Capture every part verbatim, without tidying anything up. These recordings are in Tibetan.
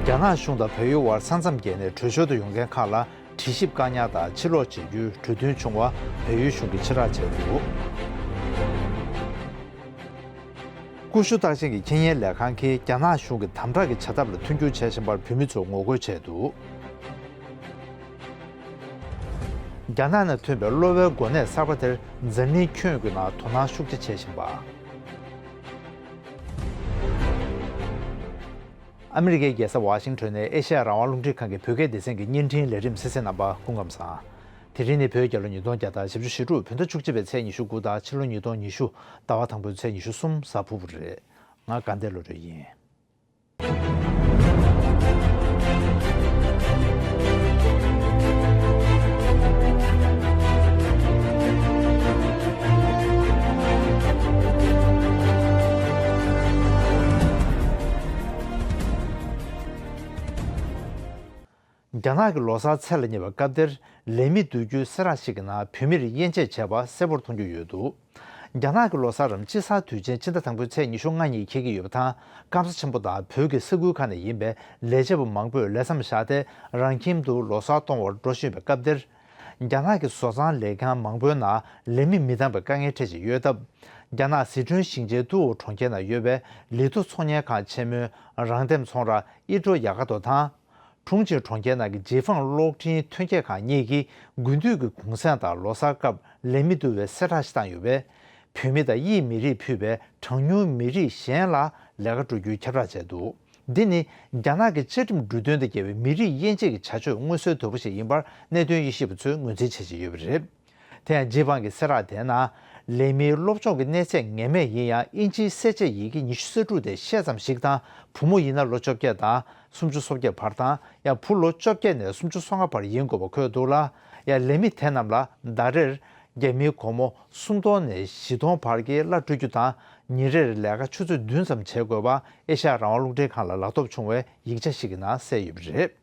རྒྱ་ནག་གཞུང་དང་བལ་ཡུལ་བར་ས་མཚམས་བརྒལ་ནས་བྲོས་བྱོལ་དུ་ཡོང་མཁན་ཁག་ལ་འདྲི་ཞིབ་བཀག་ཉར་དང་ཕྱིར་ལོག་བྱེད་རྒྱུའི་གྲོས་མཐུན་བྱུང་བ་བལ་ཡུལ་གཞུང་གིས་ཕྱིར་བསྒྲགས་བྱས་འདུག། ཀུ་ཤུ་རྟགས་ཅན་གྱི་ཁྱད་ཉན་ལས་ཁང་གིས་རྒྱ་ནག་གཞུང་གི་དམ་དྲག་གི་བྱ་ཐབས་ལ་མཐུན་འགྱུར་བྱས་བཞིན་པར་བོད་མི་ཚོས་ངོ་རྒོལ་བྱས་འདུག། རྒྱ་ནག་ནས་ཐོན་པའི་གློ་བའི་གོ་གནས་གསར་པ་དེར་འཛམ་གླིང་ཁྱོན་ཡོངས་ཀྱི་ནང་དོ་སྣང་ཤུགས་ཆེ་བྱེད་བཞིན་པ། ཨ་མི་རི་ཀའི་རྒྱལ་ས་ཝ་ཤིང་ཊོན་ནས་ཨེ་ཤེ་ཡ་རང་དབང་རླུང་འཕྲིན་ཁང་གི་བོད་སྐད་སྡེ་ཚན་གྱི་བརྙན་འཕྲིན་ལས་རིམ་གསན་གཟིགས་གནང་བ་སྐུ་ཁམས་བཟང་། དེ་རིང་ནི་བོད་རྒྱལ་ལོ་ཉིས་སྟོང་བརྒྱ་དང་བཞི་བཅུ་ཞེ་དྲུག་བོད་ཟླ་བཅུ་གཅིག་པའི་ཚེས་ཉི་ཤུ་དགུ་དང་ཕྱི་ལོ་ཉིས་སྟོང་ཉི་ཤུ་ཟླ་བ་དང་པོའི་ཚེས་ཉི་ཤུ་གསུམ་གཟའ་ཕུར་བུ་རེད། ང་དགའ་ལྡན་བློ་གྲོས་ཡིན། རྒྱ་ནག་གི་ལོ་གསར་ཚེས་ལ་ཉེ་བའི་སྐབས་དེར་ལས་མི་བསྡུ་རྒྱུའི་གསལ་བསྒྲགས་ཤིག་གི་ནང་བོད་མིར་དབྱེ་འབྱེད་བྱས་པ་གསལ་པོར་མཐོང་རྒྱུ་ཡོད་འདུག། རྒྱ་ནག་གི་ལོ་གསར་རམ་དཔྱིད་གསར་དུས་ཆེན་ཕྱི་ཟླ་དང་པོའི་ཚེས་ཉི་ཤུ་ལྔ་ཉིན་འཁེལ་གྱི་ཡོད་པ་དང་། སྐམ་ས་ཆེན་པོ་དང་བོད་ཀྱི་ས་ཁུལ་ཁག་ནས་ཡིན་པའི་ལས་བྱེད་པ་མང་པོས་ལས་མཚམས་བཞག་སྟེ་རང་ཁྱིམ་དུ་ལོ་གསར་གཏོང་བར་འགྲོ་བཞིན་པའི་སྐབས་དེར། རྒྱ་ནག་གི་བཟོ་ཚོང་ལས་ཁང་མང་པོའི་ནང་ལས་མི་མི་འདང་པའི་དཀའ་ངལ་འཕྲད་བཞིན་ཡོད་སྟབས། རྒྱ་ནག་ཟི་ཁྲོན་ཞིང་ཆེན་ཏུའུ་གྲོང་ཁྱེར་ནང་ཡོད་པའི་ལི་ཏུ་ཚོང་གཉེར་ཁང་ཆེན་མོའི་རང་འདེམས་ཚོང་ར་ཨི་ཏྲོ་ཡ་ཀ་ཏོ་དང་། ཁྲུང་ཆིང་གྲོང་ཁྱེར་ནང་གི་ཇི་ཧྥང་གློག་འཕྲིན་ཐོན་སྐྱེད་ཁང་གཉིས་ཀྱིས་དགུན་དུས་ཀྱི་གུང་སེང་དང་ལོ་གསར་སྐབས་ལས་མི་བསྡུ་བའི་གསལ་བསྒྲགས་ཤིག་བཏང་ཡོད་པས། བོད་མི་དང་དབྱིན་མི་རིགས་ཕུད་པའི་གྲངས་ཉུང་མི་རིགས་གཞན་ལ་ལས་ཀ་སྤྲོད་རྒྱུའི་ཁྱབ་བསྒྲགས་བྱས་འདུག། འདི་ནི་རྒྱ་ནག་གི་བཅའ་ཁྲིམས་འབྲུ་དོན་དང་འགལ་བའི་མི་རིགས་དབྱེ་འབྱེད་ཀྱི་བྱ་སྤྱོད་མངོན་གསལ་དོད་པོ་ཞིག་ཡིན་པར་གནད་དོན་དབྱེ་ཞིབ་པ་ཚོས་ངོས་འཛིན་བྱེད་བཞིན་ཡོད་པ་རེད། དེ་ཡང་ཇི་ཧྥང་གི་གསལ་བསྒྲགས་དེའི་ནང་། ལས་མིའི་སློབ་སྦྱོང་གི་གནས་ཚད་ངེས་མེད་ཡིན་ཡང་དབྱིན་ཇིའི་གསལ་བྱེད་ཡི་གེ་ཉི་ཤུ་རྩ་དྲུག་དེ་ཤེས་ཙམ་ཞིག་དང་བུ་མོ་ཡིན་ན་ལོ་བཅོ་བརྒྱད་དང་སུམ་ཅུ་སོ་བརྒྱད་བར་དང་ཡང་བུ་ལོ་བཅོ་བརྒྱད་ནས་སུམ་ཅུ་སོ་ལྔ་བར་ཡིན་དགོས་པ་འཁོད་འདུག་ལ། ཡང་ལས་མི་དེ་རྣམས་ལ་ཟླ་རེར་རྒྱ་མིའི་སྒོར་མོ་སུམ་སྟོང་ནས་བཞི་སྟོང་བར་གྱི་གླ་སྤྲོད་རྒྱུ་དང་ཉིན་རེར་ལས་ཀ་ཆུ་ཚོད་བདུན་ཙམ་བྱེད་དགོས་པ་ཨེ་ཤ་ཡ་རང་དབང་རླུང་འཕྲིན་ཁང་ལ་ལག་ཐོབ་བྱུང་བའི་ཡིག་ཆ་ཞིག་གི་ནང་གསལ་ཡོད་པ་རེད།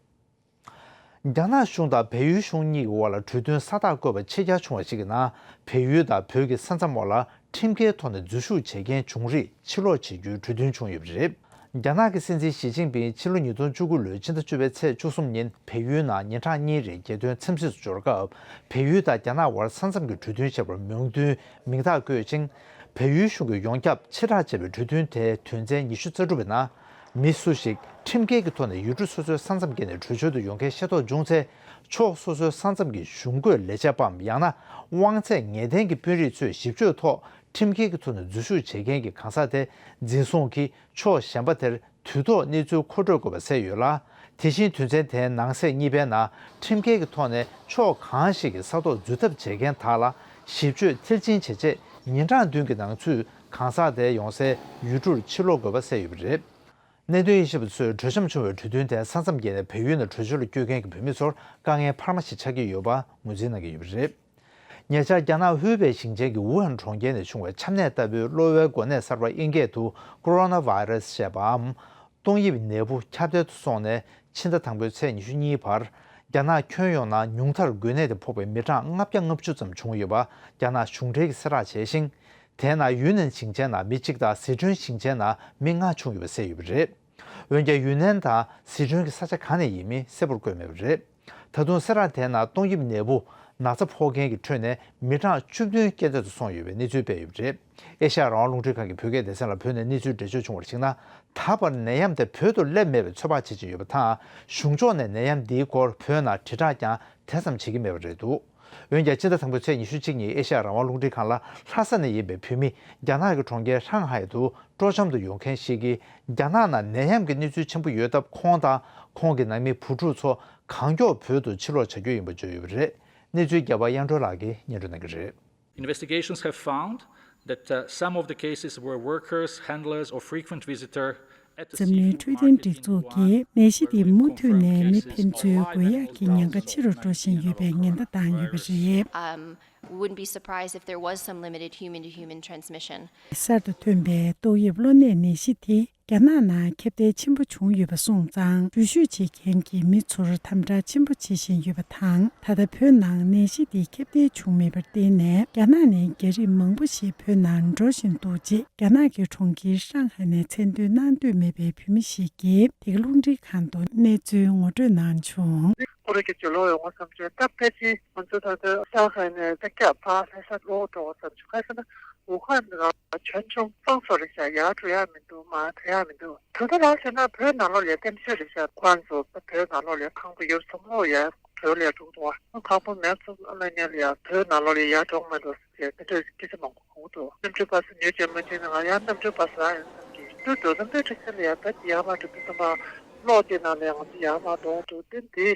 རྒྱ་ནག་གཞུང་དང་བལ་ཡུལ་གཞུང་གཉིས་ཀྱི་དབར་ལ་གྲོས་མཐུན་ས་རྟགས་བཀོད་པ་ཕྱེད་བརྒྱ་བྱུང་བ་ཞིག་གི་ནང་བལ་ཡུལ་དང་བོད་ཀྱི་ས་མཚམས་འོག་ལ་ཁྲིམས་འགལ་ཐོག་ནས་འཛུལ་ཞུགས་བྱེད་མཁན་བྱུང་རིགས་ཕྱིར་སློག་བྱེད་རྒྱུའི་གྲོས་མཐུན་བྱུང་ཡོད་པ་རེད། རྒྱ་ནག་གི་སྲིད་འཛིན་ཞི་ཅིན་ཕིང་ཕྱི་ལོ་ཉིས་སྟོང་བཅུ་དགུ་ལོའི་ཕྱི་ཟླ་བཅུ་པའི་ཚེས་བཅུ་གསུམ་ཉིན་བལ་ཡུལ་ནང་ཉིན་གྲངས་གཉིས་རིང་རྒྱལ་དོན་འཚམས་གཟིགས་སུ་འབྱོར་སྐབས། བལ་ཡུལ་དང་རྒྱ་ནག་དབར་ས་མཚམས་ཀྱི་གྲོས་མཐུན་ཞེས་པར་མིང་དོན་མིང་རྟགས་བཀོད་ཅིང་། བལ་ཡུལ་གཞུང་གིས་ཡོངས་ཁྱབ་ཕྱིར་བསྒྲགས་བྱས་པའི་གྲོས་མཐུན་དེའི་དོན་ཚན་ཉི་ཤུ་རྩ་དྲུག་པའི་ནང་། མི་སུ་ཞིག་ཁྲིམས་འགལ་གྱི་ཐོག་ནས་ཡུལ་གྲུ་སོ་སོའི་ས་མཚམས་བརྒལ་ནས་བྲོས་བྱོལ་དུ་ཡོང་མཁན་ཤེས་རྟོགས་བྱུང་ཚེ། ཕྱོགས་སོ་སོའི་ས་མཚམས་ཀྱི་གཞུང་སྒོས་ལས་བྱེད་པའམ་ཡང་ན་དབང་ཚད་ངེས་ལྡན་གྱི་དཔོན་རིགས་ཚོས་ཞིབ་དཔྱོད་ཐོག་ཁྲིམས་འགལ་གྱི་ཐོག་ནས་འཛུལ་ཞུགས་བྱེད་མཁན་གྱི་གང་ཟག་དེ་འཛིན་བཟུང་གིས་ཕྱོགས་གཞན་པ་དེར་དུས་ཐོག་གནས་ཚུལ་མཁོ་སྤྲོད་དགོས་པ་གསལ་ཡོད་ལ། དེ་བཞིན་དོན་ཚན་དེའི་ནང་གསེས་གཉིས་པའི་ནང་ཁྲིམས་འགལ་གྱི་ཐོག་ནས་ཕྱོགས་གང་ཞིག་གི་ས་ཐོག་འཛུལ་ཐབས་བྱེད་མཁན་དག་ལ་ཞིབ་དཔྱོད་མཐིལ་ཕྱིན་བྱེད་ཆེད་ཉིན་གྲངས་བདུན་གྱི་ནང་ཚུད་གང་ཟག་དེ་ཡོང་སའི་ཡུལ་གྲུར་ཕྱིར་ལོག་དགོས་པ་གསལ་ཡོད་པ་རེད། གནད་དོན་དབྱེ་ཞིབ་པ་ཚོས་གྲོས་འཆམ་བྱུང་བའི་གྲོས་མཐུན་དེ་ས་མཚམས་བརྒལ་ནས་བལ་ཡུལ་ནང་བྲོས་བྱོལ་ལ་བསྐྱོད་མཁན་གྱི་བོད་མི་ཚོར་དཀའ་ངལ་འཕར་མ་ཞིག་ཆགས་ཀྱི་ཡོད་པ་ངོས་འཛིན་གནང་གི་ཡོད་པ་རེད། ཉེ་ཆར་རྒྱ་ནག་ཧུའུ་པེ་ཞིང་ཆེན་གྱི་ཝུ་ཧན་གྲོང་ཁྱེར་ནས་བྱུང་བའི་ཆམ་ནད་ལྟ་བུའི་གློ་བའི་འགོས་ནད་གསར་པ་ཨིན་སྐད་དུ་ཀོ་རོ་ན་ཝའི་རས་ཞེས་པའམ། ཏོག་དབྱིབས་ནད་འབུ་ཁྱབ་གདལ་དུ་སོང་ནས་ཕྱི་ཟླ་དང་པོའི་ཚེས་ཉི་ཤུ་གཉིས་བར། རྒྱ་ནག་ཁྱོན་ཡོངས་ནང་ཉུང་མཐར་འགོས་ནད་དེ་ཕོག་པའི་མི་གྲངས་ལྔ་བརྒྱ་ལྔ་བཅུ་ཙམ་བྱུང་ཡོད་པ་རྒྱ་ནག་གཞུང་འབྲེལ་གྱིས་གསལ་བསྒྲགས་བྱས་ཤིང་། དེའི་ནང་ཡུན་ནན་ཞིང་ཆེན་ནང་མི་གཅིག་དང་ཟི་ཁྲོན་ཞིང་ཆེན་ནང་མི་ལྔ་བྱུང་ཡོད་པ་གསལ་ཡོད་པ་རེད། འོན་ཀྱང་ཡུན་ནན་དང་ཟི་ཁྲོན་གྱི་ས་ཆ་གང་ནས་ཡིན་མིན་གསལ་པོར་བཀོད་མེད་པ་རེད། ད་དུང་གསལ་བསྒྲགས་དེའི་ནང་ཏོག་དབྱིབས་ནད་འབུ་ན་ཚ་ཕོག་མཁན་གྱི་ཁྲོད་ནས་མི་གྲངས་བཅུ་བདུན་སྐྱེལ་འདྲེན་དུ་སོང་ཡོད་པའི་གནས་ཚུལ་སྤེལ་ཡོད་པ་རེད། ཨེ་ཤ་ཡ་རང་དབང་རླུང་འཕྲིན་ཁང་གི་བོད་སྐད་སྡེ་ཚན་ལ་བོད་ནས་གནས་ཚུལ་འགྲེལ་བརྗོད་བྱུང་བར་གཞིགས་ན། ད་བར་ནད་ཡམས་དེ་བོད་དུ་སླེབས་མེད་པའི་ཚོད་དཔག་བྱེད་ཀྱི་ཡོད་པ་དང་། གཞུང་ཕྱོགས་ནས་ནད་ཡམས་འདིའི་སྐོར་བོད་ནང་དྲིལ་བསྒྲགས་ཀྱང་དེ་ཙམ་བྱེད་ཀྱི་མེད་པ་རེད་འདུག། འོན་ཀྱང་ཕྱི་ཟླ་དང་པོའི་ཚེས་ཉི་ཤུ་གཅིག་ཉིན་ཨེ་ཤ་ཡ་རང་དབང་རླུང་འཕྲིན་ཁང་ལ་ལྷ་ས་ནས་ཡིན་པའི་བོད་མི་རྒྱ་ནག་གི་གྲོང་ཁྱེར་ཧྲང་ཧའེ་དུ་སྤྲོ་འཆམ་དུ་ཡོང་མཁན་ཞིག་གིས། རྒྱ་ནག་ནང་ནད་ཡམས་ཀྱི་གནས་ཚུལ་ཆེན་པོ་ཡོད་སྟབས། ཁོང་དང་ཁོང་གི་ནང་མི་བུ་ཕྲུག་ཚོ་གང་མགྱོགས་བོད་དུ་ཕྱིར་ལོག་བྱ་རྒྱུ་ཡིན་པ་བརྗོད་ཡོད་པ་རེད། གནས་ཚུལ་རྒྱལ་བ་དབྱངས་སྒྲོན་ལགས་ཀྱིས་སྙན་སྒྲོན་གནང་གི་རེད། Investigations have found that, uh, some of the cases were workers, handlers, or frequent visitor at the འཛམ་གླིང་འཕྲོད་བསྟེན་སྒྲིག་འཛུགས་ཀྱིས་ནད་གཞི་དེ་མུ་མཐུད་ནས་མི་ཕན་ཚུན་འགོས་ཡག་གི་ཉེན་ཁ་ཆེ་རུ་འགྲོ་བཞིན་ཡོད་པའི་ཉེན་བརྡ་བཏང་ཡོད་པ་རེད། Um, we wouldn't be surprised if there was some limited human-to-human transmission. གསར་དུ་ཐོན་པའི་ཏོག་དབྱིབས་གློ་ནད་ནད་གཞི་དེ་རྒྱ་ནག་ནང་ཁྱབ་གདལ་ཆེན་པོ་བྱུང་ཡོད་པ་སོང་ཙང་། འགྲུལ་བཞུད་བྱེད་མཁན་གྱི་མི་ཚོར་དམ་དྲག་ཆེན་པོ་བྱེད་བཞིན་ཡོད་པ་དང་། ད་ལྟ་བོད་ནང་ནད་གཞི་འདི་ཁྱབ་གདལ་བྱུང་མེད་པར་བརྟེན་ནས། རྒྱ་ནག་ནས་རྒྱ་རིགས་མང་པོ་ཞིག་བོད་ནང་འགྲོ་བཞིན་འདུག་ཅེས་རྒྱ་ནག་གི་གྲོང་ཁྱེར་ཧྲང་ཧའེ་ནས་མཚན་འདོན་གནང་འདོད་ མེད་པའི་བོད་མི་ཞིག་གིས་དེ་ག་རླུང་འཕྲིན་ཁང་དུ་གནས་ཚུལ་ངོ་སྤྲོད་གནང་བྱུང་། ཁོ་རང་གི་ཇོ་ལོ་ཡོང་བ་བསམ་བྱུང་། ད་ཕལ་ཆེར་ང་ཚོ་ད་ལྟ་ས་ཁ་ནས་ད་སྐྱབས་ཕར་ལྷ་ས་ལོག་འགྲོ་བ་བསམ་བྱུང་། ག་ཟེར་ན་ཝུ་ཧན་ལ་ཆོན་ཆུང་གཙང་སོ་རེད་ཤག་ཡར་འགྲོ་ཡག་མི་འདུག་མར་ཐོན་ཡག་མི་འདུག་ད་ལྟ་རང་བྱས་ན་བོད་ནང་ལོགས་ལ་བསྟན་བཤིག་རེད་ཤག་ཁོ་རང་ཚོ་བོད་ནང་ལོགས་ལ་ཁང་པ་ཡོད་ས་མོ་ཡར་བོད་ལ་འགྲོ་འདུག་བ། ཁང་པ་མེད་ཙང་ཨ་མ་ཉལ་ཡ་བོད་ནང་ལོགས་ལ་ཡར་འགྲོ་མི་འདུག་ཟེར་དེ་འདྲ་སྐད་ཆ་མང་པོ་གོ་འདུག་གནམ་གྲུ་པ་སེ་ཉོས་བྱས་མ་བྱས་ན་ང་ཡང་གནམ་གྲུ་པ་སེ་རག་ཡོང་བསམ་གྱི་འདུག་འགྲོ་ཙམ་པའི་འགྲོ་ས་ལ་ཡ་ད་ཡར་མར་འགྲོ་དུས་ཙམ་པ་གློག་དེ་ནང་ལ་ང་ཚོ་ཡར་མར་འགྲོ་འགྲོ་དེ་འདི་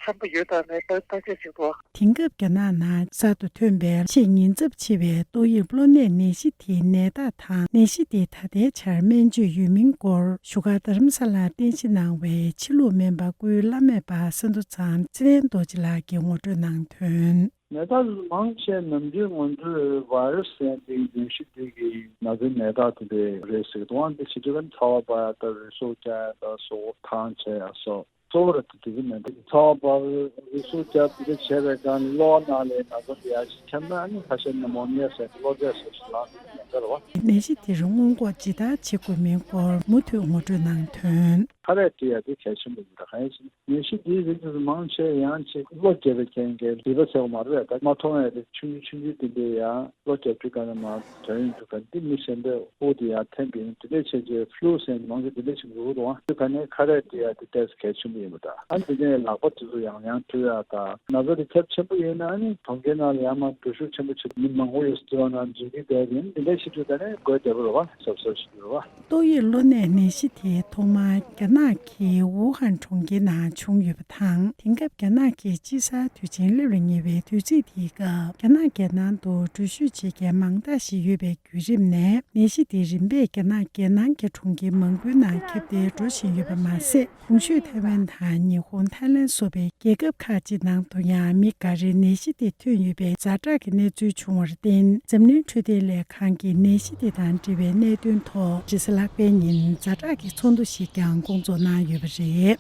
འཚམ་པོ་ཡོད་དམ་མེད་ད་ལྟ་ཅི་ཞིག་འདུག་དེང་སྐབས་རྒྱ་ནག་ནང་གསར་དུ་ཐོན་པའི་ཆེས་ཉེན་ཚབས་ཆེ་བའི་ཏོག་དབྱིབས་གློ་ནད་ནད་གཞི་དེའི་ནད་རྟགས་དང་ནད་གཞི་དེ་ད་ལྟའི་ཆར་སྨན་བཅོས་ཡོད་མིན་སྐོར་བཞུགས་སྒར་རྡ་རམ་ས་ལར་རྟེན་གཞི་གནང་བའི་ཕྱི་ལུགས་སྨན་པ་ཀུན་བླ་མེད་པ་ས་འདུ་ཚང་ཚེ་རིང་རྡོ་རྗེ་ལགས་ཀྱིས་ངོ་སྤྲོད་གནང་དོན། ནད་རྟགས་མང་ཆེ་ནམ་རྒྱུན་ང་ཚོའི་བྷའི་རུ་སི་ཟེར་ཡ་དེ་གི་ནད་གཞི་དེ་གི་ན་ཚའི་ནད་རྟགས་དེ་འདྲ་རེད་ཟེར་གི་འདུག་ཨ་འདི་བྱེད་དུས་ཀ་ཚ་བ་འབར་ཡ་དང་རུས་ཟོག་རྒྱག་ཡ་དང་ཟོག་གོ་ཐང་ཆད་ཡ་སོགས་གཙོ་བོ་རེད་དེ་དེ་གི་ནད་དེ་ཚ་བ་འབར་རུས་ཟོག་རྒྱག་དེ་འདྲ་བྱས་པའི་སྒང་ནས་གློ་བ་ནང་ལ་ན་ཚ་དེ་ཡར་ཞིག་ཁྱབ་ན་ཨ་ནི་ཁ་ཤས་ནི་མོ་ནི་ཡ་ཟེར་གློ་རྒྱག་ཟེར་ཞིག་ལངས་འདུག་ནད་པ་རེད་བ། ནད་གཞི་དེར་སྔོན་འགོག་ཇི་ལྟར་བྱེད་དགོས་མིན་སྐོར་མུ་མཐུད་ངོ་སྤྲོད་གནང་དོན། ཁ་རས་དཀྲིས་ཡ་དེ་གལ་ཆེན་པོ་ཡིན་ད་གང་ཡིན་ཟེར་ན། ནད་གཞི་འདིའི་རིགས་དེ་ཚོ་མང་ཆེ་ཡང་ཅིག་གློ་བརྒྱབ་པའི་རྐྱེན་གྱིས་ནད་པ་ཟེར་བ་མ་རེད་པས། ད་མ་མཐོང་ཡ་དེ་ཆུང་ཆུང་ཆུང་ཆུང་དེ་འདྲའི་ཡང་གློ་བརྒྱབ་དུས་ག་ནས་མར་དོན་ཡོང་དུས་ག་འདི་མི་གཞན་པས་དབུགས་དེ་ཡར་འཐེན་པ་ཡིན་དེ་འདྲས་བྱས་རྗེས་ཕུ་ལུ་ཟེར་མང་ཆེ་དེ་འདྲས་ཞིག་འགྲོ་གི་འདུག་ཨ། དེ་ག་ནས་ཁ་རས་དཀྲིས་ཡ་དེ་ཏོག་ཙམ་གལ་ཆེན་པོ་ཡིན་པ་དང་ཨ་འདི་ནས་ལག་པ་དེ་ཚོ་ཡང་ཡང་བཀྲུ་ཡ་དང་ན་ཚ་དེ་ཁྱབ་ཆེན་པོ་ཡིན་ན་ཨ་ནི་གྲོང་ཁྱེར་ནང་ལ་ཡང་མར་འགྲོ་ཤུགས་ཆེན་པོ་བྱེད་མི་མང་པོ་ཡོད་ཟེར་བ་ན་འཛུལ་གྱི་བསྡད་ཡིན་དེ་འདྲས་བྱེད་དུས་ད་ནས་དགོས་བདེ་པོ་རེད་བ་གཟབ་གཟབ་བྱེད་དགོས་རེད་བ། ཏོག་དབྱིབས་གློ་ནད་ནད་གཞི་དེ་ཐོག་མར་རྒྱ་ནག་གི་ཝུ་ཧན་གྲོང་ཁྱེར་ནང་བྱུང་ཡོད་པ་དང་། དེང་སྐབས་རྒྱ་ནག་གི་དཔྱིད་གསར་དུས་ཆེན་སླེབས་ལ་ཉེ་བའི་དུས་ཚིགས་དེའི་སྐབས། རྒྱ་ནག་རྒྱལ་ནང་དུ་འགྲུལ་བཞུད་བྱེད་མཁན་མང་དག་ཞིག་ཡོད་པའི་བརྒྱུད་རིམ་ནས། ནད་གཞི་དེ་རིམ་པས་རྒྱ་ནག་རྒྱལ་ནང་གི་གྲོང་ཁྱེར་མང་པོའི་ནང་ཁྱབ་གདལ་འགྲོ་བཞིན་ཡོད་པ་མ་ཟད། གོང་ཞུས་ཐའེ་ཝན་དང་ཉི་ཧོང་། ཐའི་ལེན་སོགས་པའི་རྒྱལ་ཁབ་ཁག་ཅིག་ནང་དུ་ཡང་མི་འགའ་རེར་ནད་གཞི་དེ་ཐོན་ཡོད་པའི་ཛ་དྲག་གི་གནས་ཚུལ་བྱུང་བར་བརྟེན། འཛམ་གླིང་འཕྲོད་བསྟེན་ལས་ཁང་གིས་ནད་གཞི་དེ་དང་འབྲེལ་བའི་གནད་དོན་ཐོག་ཇི་སྲིད་ལྷག་པའི་ཉིན་ཛ་དྲག་གི་ཚོགས་འདུ་ཞིག་ཀྱང་བསྐོང་ཚོགས་གནང་ཡོད་པ་རེད།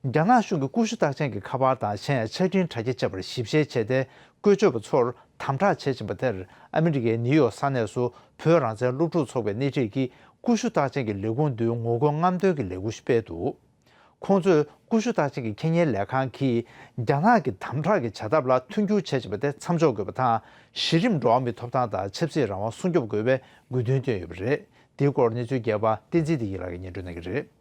རྒྱ་ནག་གཞུང་གིས་ཀུ་ཤུ་རྟགས་ཅན་གྱི་ཁ་པར་དང་གཞན་ཡང་ཆ་འཕྲིན་དྲ་རྒྱ་སྤྱད་པར་ཞིབ་བཤེར་བྱས་ཏེ། བཀོལ་སྤྱོད་པ་ཚོར་དམ་དྲག་བྱེད་བཞིན་པ་དེར། ཨ་མི་རི་ཀའི་ནིའུ་ཡོག་ས་གནས་སུ་བོད་རང་བཙན་སློབ་ཕྲུག་ཚོགས་པའི་སྣེ་ཁྲིད་ཀྱིས་ཀུ་ཤུ་རྟགས་ཅན་གྱི་ལས་ཁུངས་འདིའི་ངོ་རྒོལ་རྔམ་སྟོན་གྱི་ལས་འགུལ་ཞིག་སྤེལ་འདུག་ཁོང་ཚོས་ཀུ་ཤུ་རྟགས་ཅན་གྱི་ཁེ་ཉེན་ལས་ཁང་གིས་རྒྱ་ནག་གི་དམ་དྲག་གི་བྱ་ཐབས་ལ་མཐུན་འགྱུར་བྱེད་བཞིན་པ་དེ་མཚམས་འཇོག་དགོས་པ་དང་། གཞི་རིམ་འགྲོ་བ་མིའི་ཐོབ་ཐང་དང་ཆབ་སྲིད་རང་དབང་སྲུང་སྐྱོབ་དགོས་པའི་དགོས་འདུན་བཏོན་ཡོད་པ་རེད། དེའི་སྐོར་གནས་ཚུལ་རྒྱས་པ་བསྟན་འཛིན་བདེ་སྐྱིད་ལགས་ཀྱིས་སྙན་སྒྲོན་གནང་གི་རེད།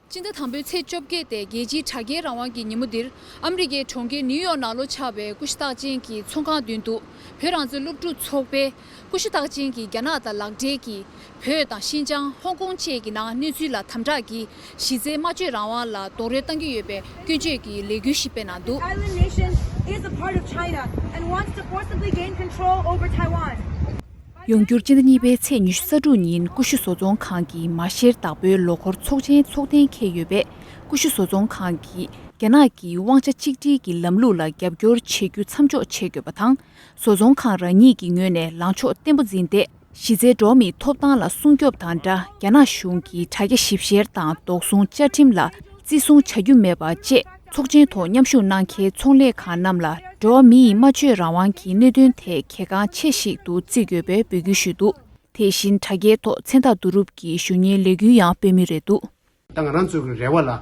སྤྱི་ཟླ་དང་པོའི་ཚེས་བཅོ་བརྒྱད་སྟེ་རྒྱལ་སྤྱིའི་དྲ་རྒྱའི་རང་དབང་གི་ཉིན་མོ་འདིར། ཨ་མི་རི་ཀའི་གྲོང་ཁྱེར་ནིའུ་ཡོག་ནང་ལོགས་ཆགས་པའི་ཀུ་ཤུ་རྟགས་ཅན་གྱི་ཚོང་ཁང་མདུན་དུ། བོད་རང་བཙན་སློབ་ཕྲུག་ཚོགས་པས། ཀུ་ཤུ་རྟགས་ཅན་གྱི་རྒྱ་ནག་དང་ལག་འབྲེལ་གྱིས། བོད་དང་ཤིན་ཅང་། ཧོང་ཀོང་བཅས་ཀྱི་ནང་གནས་ཚུལ་ལ་དམ་དྲག་གིས། གཞི་རྩའི་སྨྲ་བརྗོད་རང་དབང་ལ་རྡོག་རོལ་གཏང་གི་ཡོད་པའི་སྐྱོན་བརྗོད་ཀྱི་ལས་འགུལ་ཞིག་སྤེལ་གནང་འདུག Taiwan nation is a part of China and wants to forcibly gain control over Taiwan. ཡོང་འགྱུར་སྤྱི་ཟླ་གཉིས་པའི་ཚེས་ཉི་ཤུ་རྩ་དྲུག་ཉིན་ཀུ་ཤུ་བཟོ་ཚོང་ཁང་གི་མ་བཤེར་བདག་པོའི་ལོ་འཁོར་ཚོགས་ཆེན་འཚོགས་གཏན་འཁེལ་ཡོད་པས། ཀུ་ཤུ་བཟོ་ཚོང་ཁང་གིས་རྒྱ་ནག་གི་དབང་ཆ་གཅིག་སྒྲིལ་གྱི་ལམ་ལུགས་ལ་རྒྱབ་སྐྱོར་བྱེད་རྒྱུ་མཚམས་འཇོག་བྱེད་དགོས་པ་དང་། བཟོ་ཚོང་ཁང་རང་ཉིད་ཀྱི་ངོས་ནས་ལངས་ཕྱོགས་བརྟན་པོ་འཛིན་ཏེ། གཞི་རྩའི་འགྲོ་བ་མིའི་ཐོབ་ཐང་ལ་སྲུང་སྐྱོབ་དང་སྦྲགས། རྒྱ་ནག་གཞུང་གི་དྲ་རྒྱ་ཞིབ་བཤེར་དང་དོགས་ཟོན་བཅའ་ཁྲིམས་ལ་བརྩི་སྲུང་བྱ་རྒྱུ་མེད་པ་བཅས། ཚོགས་ཆེན་ཐོག་མཉམ་ཞུགས་གནང་མཁན་ཚོང་ལས་ཁང་རྣམས་ལ། འགྲོ་བ་མི་ཡི་སྨྲ་བརྗོད་རང་དབང་གི་གནད་དོན་ཐད་གལ་འགངས་ཆེ་ཞིག་ཏུ་བརྩི་དགོས་པའི་འབོད་སྐུལ་ཞུས་འདུག་དེ་བཞིན་དྲ་རྒྱའི་ཐོག་མཚན་རྟགས་བསྡུ་རུབ་ཀྱི་ཞུ་སྙན་ལས་འགུལ་ཡང་སྤེལ་མུས་རེད་འདུག་ད་ང་རང་ཚོའི་རེ་བ་ལ། ཨ་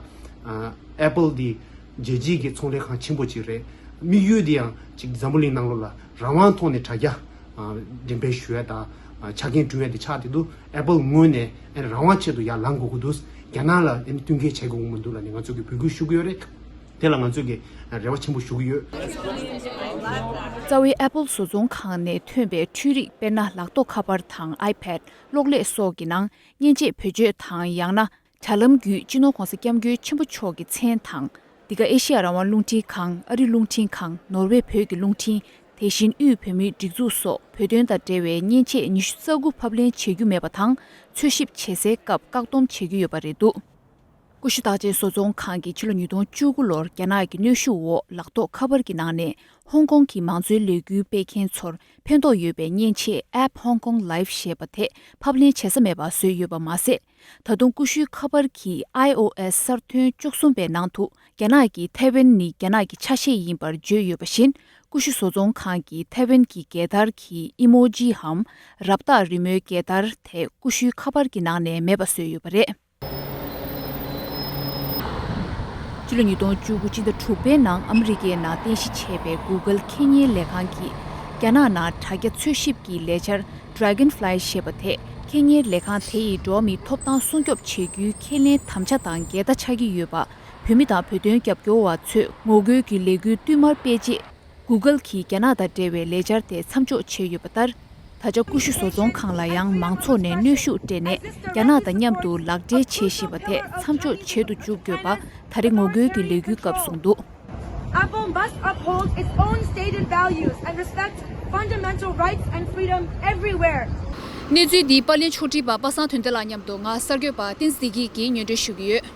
ཨེ་པལ་འདི་རྒྱལ་སྤྱིའི་གི་ཚོང་ལས་ཁང་ཆེན་པོ་ཅིག་རེད། དམིགས་ཡུལ་འདི་ཡང་ཅིག་འཛམ་བུ་གླིང་ནང་ལོགས་ལ་རང་དབང་ཐོག་ནས་དྲ་རྒྱ་ཨ་འགྲེམས་སྤེལ་ཞུ་ཡ་དང་ཨ་ཆ་རྐྱེན་བསྐྲུན་ཡ་དེ་ཆགས་བསྡད་འདུག་ཨེ་པལ་ངོས་ནས་ཨ་ནི་རང་དབང་ཆེད་དུ་ཡར་ལངས་དགོས་ཀྱི་འདུག་རྒྱ་ནག་ལ་ཨ་ནི་བསྟུན་མཁས་བྱེད་དགོས་ཀྱི་མི་འདུག་ལབ་ནས་ང་ཚོ་གིས་འབོད་སྐུལ་ཞུ་གི་ཡོད་རེད། དེ་ལ་ང་ཚོ་གིས་རེ་བ་ཆེན་པོ་ཞུ་གི་ཡོད། རྩ་བའི་ཨེ་པལ་བཟོ་ཚོང་ཁང་ནས་ཐོན་པའི་འཕྲུལ་རིག་དཔེར་ན་ལག་ཐོགས་ཁ་པར་དང་ཨའི་པེད། གློག་ཀླད་སོགས་ཀྱི་ནང་མཉེན་ཆས་བེད་སྤྱོད་དང་ཡང་ན། དྲ་ལམ་བརྒྱུད་སྤྱི་ནོར་༸གོང་ས་༸སྐྱབས་མགོན་ཆེན་པོ་མཆོག་གི་མཚན་དང་། འདི་ག་ཨེ་ཤི་ཡ་རང་དབང་རླུང་འཕྲིན་ཁང་། ཨ་རི་རླུང་འཕྲིན་ཁང་། ནོར་ཝེ་བོད་ཀྱི་རླུང་འཕྲིན། དེ་བཞིན་དབུས་བོད་མིའི་སྒྲིག་འཛུགས་སོགས་བོད་དོན་དང་འབྲེལ་བའི་མཉེན་ཆས་ཉི་ཤུ་རྩ་དགུ་ཕབ་ལེན་བྱེད་རྒྱུ་མེད་པ་དང་། འཚོལ་ཞིབ་བྱེད་སའི་སྐབས་བཀག་སྡོམ་བྱེད་རྒྱུ་ཡོད་པ་རེད་འདུག་ཀུ་ཤུ་རྟགས་ཅན་བཟོ་ཚོང་ཁང་གིས་ཕྱི་ལོ་ཉིས་སྟོང་བཅུ་དགུ་ལོར་རྒྱ་ནག་གི་གནོན་ཤུགས་འོག་ལག་ཐོགས་ཁ་པར་གྱི་ནང་ནས་ཧོང་ཀོང་གི་མང་གཙོའི་ལས་འགུལ་སྤེལ་མཁན་ཚོར་ཕན་ཐོགས་ཡོད་པའི་མཉེན་ཆས་ཨེབ་Hong Kong Live ཞེས་པ་དེ་ཕབ་ལེན་བྱེད་ས་མེད་པ་བཟོས་ཡོད་པ་མ་ཟད། ད་དུང་ཀུ་ཤུའི་ཁ་པར་གྱི་ཨའི་ཨོ་ཨེས་གསར་ཐོན་བཅུ་གསུམ་པའི་ནང་དུ་རྒྱ་ནག་གི་ཐའེ་ཝན་ནི་རྒྱ་ནག་གི་ཆ་ཤས་ཡིན་པར་བརྗོད་ཡོད་པ་བཞིན། ཀུ་ཤུ་བཟོ་ཚོང་ཁང་གིས་ཐའེ་ཝན་གྱི་རྒྱལ་དར་གྱི་ཨི་མོ་ཇིའམ་རབ་རྟགས་རི་མོའི་རྒྱལ་དར་དེ་ཀུ་ཤུའི་ཁ་པར་གྱི་ནང་ནས་མེད་པ་བཟོས་ཡོད་པ་རེད། ཕྱི་ལོ་ཉིས་སྟོང་བཅུ་དགུ་ཕྱི་ཟླ་དྲུག་པའི་ནང་ཨ་མི་རི་ཀའི་ནང་རྟེན་གཞི་བྱས་པའི་Google་ཁེ་གཉེར་ལས་ཁང་གིས་རྒྱ་ནག་ནང་དྲ་རྒྱ་འཚོལ་ཞིབ་ཀྱི་ལས་འཆར་Dragonfly་ཞེས་པ་དེ། ཁེ་གཉེར་ལས་ཁང་དེ་ཡིས་འགྲོ་བ་མིའི་ཐོབ་ཐང་སྲུང་སྐྱོབ་བྱེད་རྒྱུའི་ཁས་ལེན་དམ་བཅའ་དང་འགལ་ཟླ་ཆགས་ཀྱི་ཡོད་པ། བོད་མི་དང་བོད་དོན་རྒྱབ་སྐྱོར་བ་ཚོས་ངོ་རྒོལ་གྱི་ལས་འགུལ་བསྟུད་མར་སྤེལ་རྗེས། Google་གིས་རྒྱ་ནག་དང་འབྲེལ་བའི་ལས་འཆར་དེ་མཚམས་འཇོག་བྱས་ཡོད་པ་ལྟར། ད་ཆ་ཀུ་ཤུ་བཟོ་ཚོང་ཁང་ལ་ཡང་མང་ཚོགས་ནས་གནོན་ཤུགས་སྤྲད་ནས་རྒྱ་ནག་དང་མཉམ་དུ་ལག་འབྲེལ་བྱེད་བཞིན་པ་དེ་མཚམས་འཇོག་བྱེད་དུ་འཇུག་དགོས་པ། ད་རེས་ངོ་རྒོལ་གྱི་ལས་འགུལ་སྐབས་གསུངས་འདུག། Apple must uphold its own stated values and respect fundamental rights and freedom everywhere. གནས་ཚུལ་འདི་པར་ལེན་ཕྱོགས་སྒྲིག་པ་པ་སངས་དོན་ལྡན་ལགས་མཉམ་དུ་ང་གསར་འགོད་པ་བསྟན་འཛིན་བདེ་སྐྱིད་ཀྱིས་སྙན་སྒྲོན་ཞུ་གི་ཡོད།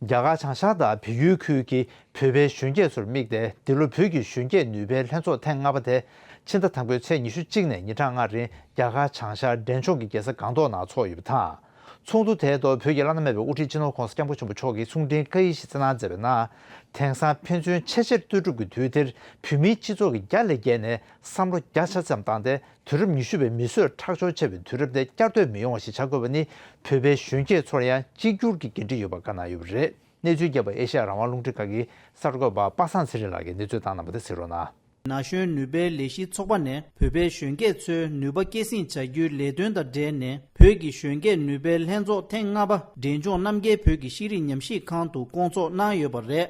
རྒྱ་གར་བྱང་ཤར་དང་བལ་ཡུལ་ཁུལ་གྱི་བོད་པའི་གཞོན་སྐྱེས་ཚོར་དམིགས་ཏེ། འདི་ལོ་བོད་ཀྱི་གཞོན་སྐྱེས་ནུས་པའི་ལྷན་ཚོགས་ཐེངས་ལྔ་པ་དེ་ཕྱི་ཟླ་དང་པོའི་ཚེས་ཉི་ཤུ་གཅིག་ནས་ཉི་གྲངས་ལྔ་རིང་རྒྱ་གར་བྱང་ཤར་འབྲས་ལྗོངས་ཀྱི་རྒྱལ་ས་སྒང་ཏོག་ནང་འཚོགས་ཡོད་པ་དང་། ཚོགས་འདུ་དེའི་ཐོག་བོད་ཀྱི་བླ་ན་མེད་པའི་དབུ་ཁྲིད་སྤྱི་ནོར་༸གོང་ས་༸སྐྱབས་མགོན་ཆེན་པོ་མཆོག་གིས་གསུང་འཕྲིན་བཀའ་ཡིག་ཞིག་བསྩལ་གནང་མཛད་པའི་ནང་། དེང་སང་ཕན་ཚུན་ཆེས་ཆེར་ལྟོས་གྲུབ་ཀྱི་དུས་འདིར་བོད་མིའི་སྤྱི་ཚོགས་ཀྱིས་བརྒྱ་ལས་བརྒལ་ནས་བསམ་བློ་བརྒྱ་ཆ་ཙམ་བཏང་སྟེ། དུས་རབས་ཉི་ཤུ་པའི་མིས་བཟོས་ཁྲག་སྦྱོར་ཆེ་བའི་དུས་རབས་འདི་བསྐྱར་ཟློས་མི་ཡོང་བ་ཞིག་བྱ་དགོས་པ་ནི། བོད་པའི་གཞོན་སྐྱེས་ཚོར་ཡང་གཅིག་གྱུར་གྱི་འགན་འཁྲི་ཡོད་པ་བཀའ་གནང་ཡོད་པ་རེད། གནས་ཚུལ་རྒྱས་པ་ཨེ་ཤ་ཡ་རང་དབང་རླུང་འཕྲིན་ཁང་གི་གསར་འགོད་པ་པ་སངས་ཚེ་རིང་ལགས་ཀྱིས་གནས་ཚུལ་བཏང་གནང་བ་དེ་གཟིགས་རོགས་གནང་། ན་གཞོན་ནུས་པའི་ལས་གཞི་ཚོགས་པ་ནས་བོད་པའི་གཞོན་སྐྱེས་ཚོའི་ནུས་པ་སྐྱེད་སྲིང་བྱ་རྒྱུའི་ལས་དོན་དང་འབྲེལ་ནས། བོད་ཀྱི་གཞོན་སྐྱེས་ནུས་པའི་ལྷན་ཚོགས་ཐེངས་ལྔ་པ་འབྲས་ལྗོངས་རྣམ་རྒྱལ་བོད་ཀྱི་ཤེས་རིག་ཉམས་ཞིབ་ཁང་དུ་བསྐོང་ཚོགས་གནང་ཡོད་པ་རེད།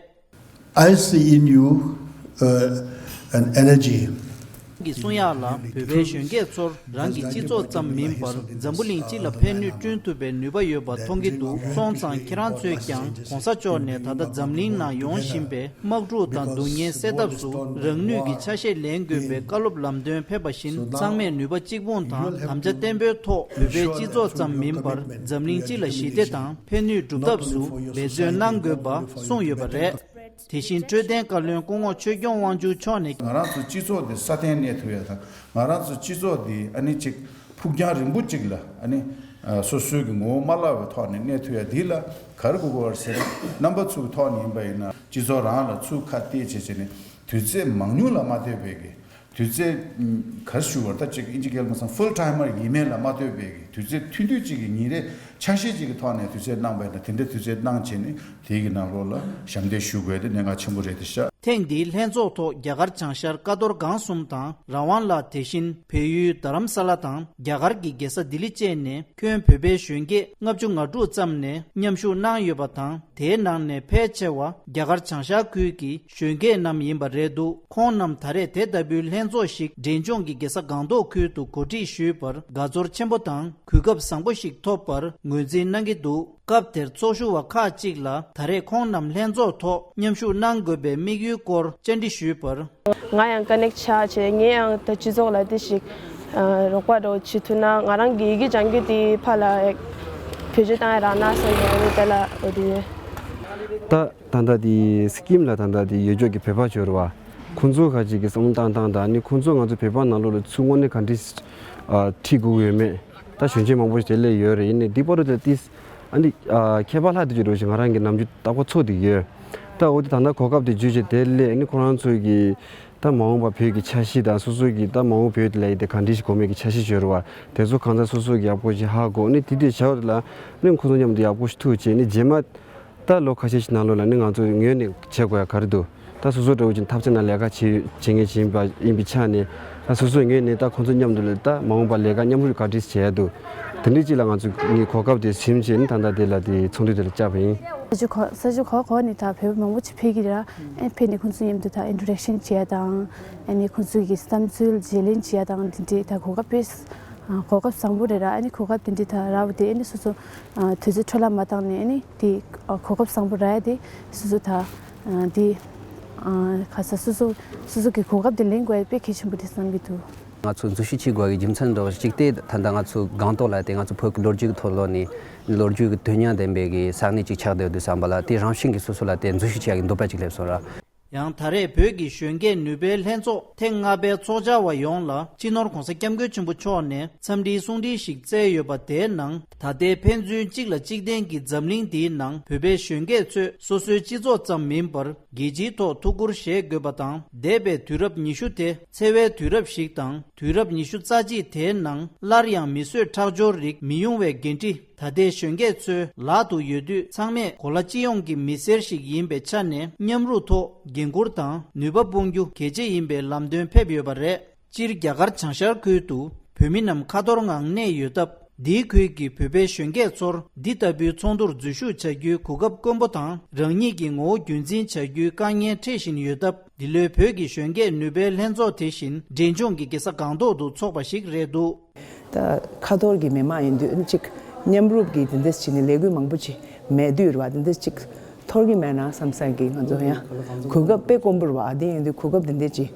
I see in you, uh, an energy. གི་གསུང་ཡག་ལ། བོད་པའི་གཞོན་སྐྱེས་ཚོར་རང་གི་སྤྱི་ཚོགས་ཙམ་མིན་པར། འཛམ་བུ་གླིང་སྤྱི་ལ་ཕན་ནུས་བསྐྲུན་ཐུབ་པའི་ནུས་པ་ཡོད་པ་མཐོང་གི་འདུག་སོང་ཙང་ཁྱེད་རང་ཚོས་ཀྱང་༸གོང་ས་མཆོག་ནས་ད་ལྟ་འཛམ་གླིང་ནང་ཡོང་བཞིན་པའི་དམག་འཁྲུག་དང་སྡུག་བསྔལ་སེལ་ཐབས་སུ་རང་ནུས་ཀྱི་ཆ་ཤས་ལེན་དགོས་པའི་བཀའ་སློབ་ལམ་སྟོན་ཕེབས་པ་བཞིན། ཚང་མས་ནུས་པ་གཅིག་སྤུངས་དང་དམ་བཅའ་བརྟན་པོའི་ཐོག་བོད་པའི་སྤྱི་ཚོགས་ཙམ་མིན་པར། འཛམ་གླིང་སྤྱི་ལ་ཞི་བདེ་དང་ཕན་ནུས་སྒྲུབ་ཐབས་སུ་འབད་བརྩོན་གནང་དགོས་པ་གསུངས་ཡོད་པ་རེད། དེ་བཞིན་འཕྲོད་བསྟེན་བཀའ་བློན་སྐུ་ངོ་ཆོས་སྐྱོང་དབང་ཕྱུག་མཆོག་ནས། ང་རང་ཚོ་སྤྱི་ཚོགས་འདི་སྲ་བརྟན་གནས་ཐུབ་ཡ་དང་། ང་རང་ཚོ་སྤྱི་ཚོགས་འདི་ཨ་ནི་ཅིག་ཕུགས་རྒྱང་རིང་པོ་ཅིག་ལ་ཨ་ནི་ཨ་སོ་སོའི་གི་ངོ་བོ་མ་བརླག་པའི་ཐོག་ནས་གནས་ཐུབ་ཡ་འདི་ལ་ག་རེ་དགོས་ཀྱི་ཡོད་རེད་ཟེར་ན། རྣམ་པ་ཚོའི་ཐོག་ནས་ཡིན་པ་ཡིན་ན། སྤྱི་ཚོགས་རང་ལ་ཚུར་ཁ་གཏད་བྱས་བྱས་ནས་དུས་ཚོད་མང་ཉུང་ལ་མ་ལྟོས་པའི་གི། དུས་ཚོད་ག་རེ་ཞུ་བར་ད་ཅིག་ཨིན་ཇི་སྐད་ལ་མ་སོང་། ཕུལ་ཊའི་མར་ཡིན་མིན་ལ་མ་ལྟོས་པའི་གི་དུས་ཚོད་ཐུང་ཐུང་ཅིག་གི་ཉིན་རེ་ཆ་ཤས་ཅིག་གི་ཐོག་ནས་དུས་ཚོད་གནང་བས་ན། དེ་འདྲའི་དུས་ཚོད་གནང་བྱས་ནས་དེའི་གི་ནང་ལོགས་ལ་ཞབས་འདེགས་ཞུ་དགོས་དེ་གནད་འགག་ཆེན་པོ་རེད་དེ་ཤག་ཐེངས་འདིའི་ལྷན་ཚོགས་ཐོག་རྒྱ་གར་བྱང་ཤར་ཀ་རྡོར་སྒང་གསུམ་དང་རང་དབང་ལ། དེ་བཞིན་བལ་ཡུལ་རྡ་རམ་ས་ལ་དང་རྒྱ་གར་གྱི་རྒྱལ་ས་ལྡི་ལི་བཅས་ནས་ཁྱོན་བོད་པའི་གཞོན་སྐྱེས་ལྔ་བཅུ་ང་དྲུག་ཙམ་ནས་མཉམ་ཞུགས་གནང་ཡོད་པ་དང་། དེའི་ནང་ནས་ཕལ་ཆེ་བ་རྒྱ་གར་བྱང་ཤར་ཁུལ་གྱི་གཞོན་སྐྱེས་རྣམས་ཡིན་པ་རེད་འདུག་ཁོང་རྣམས་ད་རེས་དེ་ལྟ་བུའི་ལྷན་ཚོགས་ཤིག་འབྲས་ལྗོངས་ཀྱི་རྒྱལ་ས་སྒང་ཏོག་ཁུལ་དུ་གོ་སྒྲིག་ཞུས་པར་དགའ་ཚོར་ཆེན་པོ་དང་གོ་སྐབས་བཟང་པོ་ཞིག་ཐོབ་པར་ངོས་འཛིན་གནང་གི་འདུག་སྐབས་དེར་ཚོགས་ཞུགས་པ་ཁག་ཅིག་ལ་ད་རེས་ཁོང་རྣམས་ལྷན་ཚོགས་ཐོག་མཉམ་ཞུགས་གནང་དགོས་པའི་དམིགས་ཡུལ་སྐོར་བཅར་འདྲི་ཞུས་པར། ང་ཡང་ཀ་ནེག་ཆགས་བྱས། ངས་ཡང་ད་སྤྱི་ཚོགས་ལ་དེ་ཞིག་ཨ་རོགས་པ་འདྲ་བོ་བྱེད་ཐུབ་ན། ང་རང་གི་ཡི་གེ་སྦྱང་རྒྱུ་དེ་ཕར་ལ་བེད་སྤྱོད་བཏང་ཡ་རག་ན་བསམ་གྱི་ཡོད་རེད། དེ་ལ་འོ་དེ་ཡོད། ད་ད་ལྟ་དེ་སི་ཀིམ་ལ་ད་ལྟ་དེ་ཡོད་ཅོག་གི་བོད་པ་ཡོད་རེད་བ། ཁོང་ཚོ་ཁ་ཅིག་གིས་བསམ་བློ་བཏང་སྟངས་དང་། ཨ་ནི་ཁོང་ཚོ་ང་ཚོ་བོད་པ་ནང་ལོགས་ལ་ཚུར་དངོས་གནས་ག་འདྲས་ཨ་ཁྲིད་དགོས་ཀྱི་ཡོད་མེད། ད་གཞོན་སྐྱེས་མང་པོ་ཞིག་དེ་སླེབས་ཡོད་རེད། ཡིན་ནའི་འདི་བར་དུ་ད་ཏིས་ཨ་ནི་ཨ་ཁྱད་པར་ལྷག་དེ་ཅིག་འགྲོ་ཞིག་ང་རང་གི་ནམ་རྒྱུན་རྟག་པར་ཚོར་བསྡད་ཀྱི་ཡོད། ད་འོ་དེ་ད་ལྟ་གོ་སྐབས་དེ་བརྒྱུད་བྱས་དེ་སླེབས། ཨ་ནི་ཁོ་རང་ཚོ་གི་ད་མ་འོངས་པ་བོད་ཀྱི་འཆར་གཞི་དང་། སོ་སོ་གི་ད་མ་འོངས་བོད་ལ་ཡི་དེ་ག་འདྲ་ཞིག་དགོས་མེད་ཀྱི་འཆར་གཞི་ཡོད་རེད་བ། དེ་ཚོ་གང་ཚང་སོ་སོ་གི་ཡག་པོ་ཞིག་ཧ་གོ། ཨ་ནི་དེ་དེ་བྱ་བ་ལ་ཨ་ནི་ཁོ་ཚོ་མཉམ་དུ་ཡག་པོ་ཞིག་ཐུག་བྱས། ཨ་ནི་རྗེས་མ་ད་ལོ་ཁ་ཤས་ཤིག་ནང་ལོགས་ལ་ནི་ང་ཚོ་ངོས་ནས་བྱེད་དགོས་ཡ་ག་རེ་འདུག་ད་སོ་སོ་འདྲ་བོ་ཅིག་ཐབས་ཆག་ན་ལས་ཀ་བྱེད་བྱེད་མཁན་ཞིག་ཡིན་པ་ཡིན་པའི་ཆ་ནས། ད་སོ་སོའི་ངོས་ནས་ད་ཁོང་ཚོ་མཉམ་དུ་ལ་ད་མ་འོངས་པ་ལས་ཀ་མཉམ་རུབ་ག་འདྲས་བྱེད་ཡ་འདུག་དེ་འདྲས་ཅིག་ལ་ང་ཚོ་ངས་གོ་སྐབས་དེ་ཟིན་བྱས་ནི་ད་ལྟ་དེ་ལ་དེ་ཚོགས་འདུ་དེ་ལ་བཅར་བ་ཡིན། ས་ཆུ་གོ་ས་ཆུ་གོ་གོ་ནས་ད་བོད་པ་མང་པོ་ཅིག་ཕེབས་ཀྱི་རེད། ཨ་ཕེབས་ནས་ཁོང་ཚོ་མཉམ་དུ་ད་ཨིན་ཊར་ཨེག་ཤན་བྱེད་ཡ་དང་། ཨ་ནི་ཁོང་ཚོ་གི་བསམ་ཚུལ་བརྗེ་ལེན་བྱེད་ཡ་དང་། དེ་འདྲས་ད་གོ་སྐབས་དཔེ་གོ་སྐབས་བཟང་པོ་རེད་ར། ཨ་ནི་གོ་སྐབས་དེ་འདྲས་ད་རག་པ་དེ་ཨ་ནི་སོ་སོ་ཨ་དུས་ཚོད་འཕྲོ་བརླག་མ་བཏང་ནས། ཨ་ནི་དེ་ཨ་གོ་སྐབས་བཟང་པོ་རག་ཡ་དེ་སོ་སོ་ད་ཨ་དེ་ཨ་ག་ས་སོ་སོ་སོ་སོ་གི་གོ་སྐབས་དེ་ལེན་དགོས་ཡ་དཔེ་གལ་ཆེན་པོ་རེད་བསམ་གྱི་འདུག་ང་ཚོ་འཛུལ་ཞུགས་བྱེད་དགོས་ཀྱི་རྒྱུ་མཚན་འདྲ་བ་ཞིག་དེ་ད་ལྟ་ང་ཚོ་སྒང་ཏོག་ལ་དེ་ང་ཚོ་བོད་ཀྱི་ལོ་རྒྱུས་ཀྱི་ཐོག་ལོགས་ནས་ལོ་རྒྱུས་ཀྱི་དོན་སྙིང་ལྡན་པའི་གི་ས་གནས་ཅིག་ཆགས་བསྡད་ཡོད་དུས་ཙམ་པ་ལ། དེ་རང་བཞིན་གྱིས་སོ་སོ་ལ་དེ་འཛུལ་ཞུགས་བྱེད་ཡ་གི་འདོད་པ་ཅིག་སླེབས་སོང་ར། ཡང་ད་རེས་བོད་ཀྱི་གཞོན་སྐྱེས་ནུས་པའི་ལྷན་ཚོགས་ཐེངས་ལྔ་པའི་ཚོགས་བཅར་བ་ཡོངས་ལ་སྤྱི་ནོར་༸གོང་ས་༸སྐྱབས་མགོན་ཆེན་པོ་མཆོག་ནས་འཚམས་འདྲིའི་གསུང་འཕྲིན་ཞིག་བསྩལ་ཡོད་པ། དེའི་ནང་ད་ལྟའི་ཕན་ཚུན་གཅིག་ལ་གཅིག་བརྟེན་གྱི་འཛམ་གླིང་འདིའི་ནང་བོད་པའི་གཞོན་སྐྱེས་ཚོས་སོ་སོའི་སྤྱི་ཚོགས་ཙམ་མིན་པར་རྒྱལ་སྤྱིའི་ཐོག་ཐུགས་ཁུར་བཞེས་དགོས་པ་དང་། འདས་པའི་དུས་རབས་ཉི་ཤུ་དེ་འཚེ་བའི་དུས་རབས་ཤིག་དང་། དུས་རབས་ཉི་ཤུ་རྩ་གཅིག་དེའི་ནང་སླར་ཡང་མིས་བཟོས་ཁྲག་སྦྱོར་རིགས་མི་ཡོང་བའི་འགན་འཁྲི་ ད་ལྟའི་གཞོན་སྐྱེས་ཚོའི་ལག་ཏུ་ཡོད་དུས། ཚང་མས་གོ་ལ་སྤྱི་ཡོངས་ཀྱི་མི་སེར་ཞིག་ཡིན་པའི་ཆ་ནས། མཉམ་རུབ་ཐོག་འགན་འཁུར་དང་ནུས་པ་སྤུངས་རྒྱུ་གལ་ཆེ་ཡིན་པའི་ལམ་སྟོན་ཕེབས་ཡོད་པ་རེད། སྤྱིར་རྒྱ་གར་བྱང་ཤར་ཁུལ་དུ་བོད་མི་རྣམས་ཁ་ཐོར་ངང་གནས་ཡོད་སྟབས། འདིའི་ཁུལ་གྱི་བོད་པའི་གཞོན་སྐྱེས་ཚོར་འདི་ལྟ་བུའི་ཚོགས་འདུར་འཛུལ་ཞུགས་བྱ་རྒྱུའི་གོ་སྐབས་དཀོན་པོ་དང་། རང་ཉིད་ཀྱི་ངོ་བོ་རྒྱུན་འཛིན་བྱ་རྒྱུའི་དཀའ་ངལ་འཕྲད་བཞིན་ཡོད་སྟབས། འདི་ལོའི་བོད་ཀྱི་གཞོན་སྐྱེས་ནུས་པའི་ལྷན་ཚོགས་དེ་བཞིན་འབྲས་ལྗོངས་ཀྱི་རྒྱལ་ས་སྒང་ཏོག་ཏུ་འཚོགས་པ་ཞིག་རེད་འདུག། ད་ཁ་ཐོར་གྱི་མི་མང་ཡིན་དུས་ཅིག་མཉམ་རུབ་ཀྱི་དེ་འདྲ་བྱས་ནས་ལས་འགུལ་མང་པོ་ཅིག་མེད་དུས་རེད་བ། དེ་འདྲ་ཅིག་ཐོར་གྱི་མེད་ན་བསམ་ས་གི་ང་ཚོ་ཡང་གོ་སྐབས་དཔེ་དཀོན་པོ་རེད་བ། དེ་ཡིན་དུས་གོ་སྐབས་དེ་འདྲ་ཅིག་